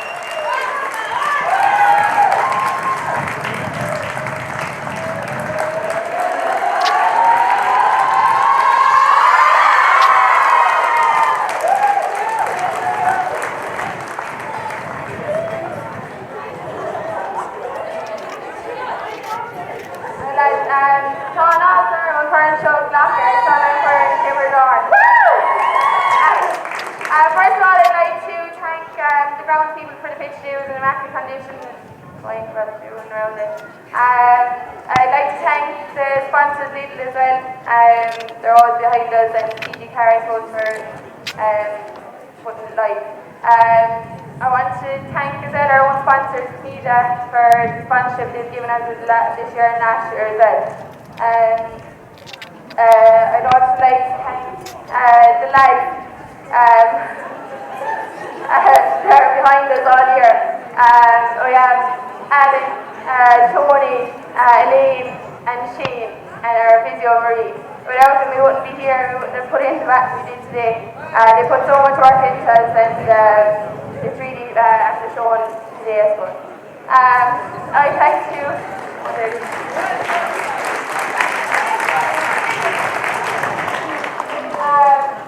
Uh, first of all, I'd like to thank um, the ground people for the pitch today. It was in immaculate condition. Flying about doing around it. Um, I'd like to thank the sponsors Lidl as well. Um, they're always behind us and TG Car I suppose for um, putting it live. Um, I want to thank as well our own sponsors, Nida, for the sponsorship they've given us this year and last year as well. Um, uh, I'd also like to thank uh, the lads um, uh, they're behind us all year. Um, we have Alan, uh, Tony, uh, Elaine and Shane and our physio Marie. Without them we wouldn't be here, we wouldn't have put in the match we did today. Uh, they put so much work into us and uh, it's really uh, after showing today I suppose. Um, I'd like to... Um,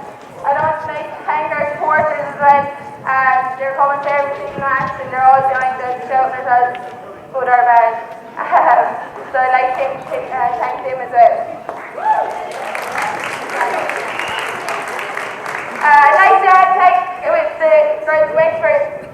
I'd also like to thank our supporters as well. Um, they're coming to every single match and they're all behind us, shouting at us, good or bad. So I'd like to thank them as well. I'd like to thank with the girls Wexford,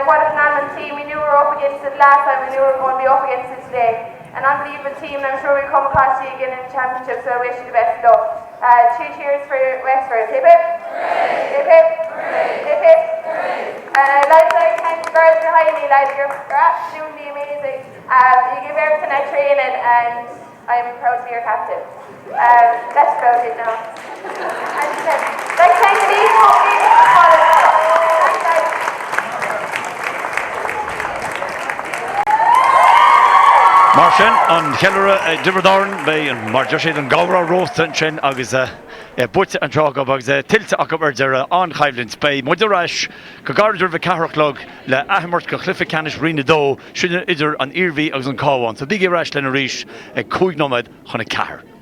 what a phenomenal team. We knew we were up against it last time, we knew we were going to be up against it today. An unbelievable team and I'm sure we'll come across you again in the championship, so I wish you the best of luck. Uh, two cheers for Wexford. Hip hip! Hooray. Hip hip! Hooray. Hip hip! Hooray. And I'd like to thank the girls behind me, like you're, you're absolutely amazing. Um, you give everything at training and I'm proud to be your captain. Um, that's about it now. And like thank you, Mar sin, an ceiliúradh ag Tiobraid Árann, beidh, mar a deir siad, an gabhar á róstadh ansin agus é buaite anseo acu agus é tuillte acu ar deireadh. An-choimhlint. Beidh muid ar ais go gairid roimh a ceathair a chlog le athimirt de chluiche ceannais Roinn 2, sin idir an Iarmhí agus an Cabhán. So bígí ar ais linn arís ag 5 nóiméad chun a ceathair.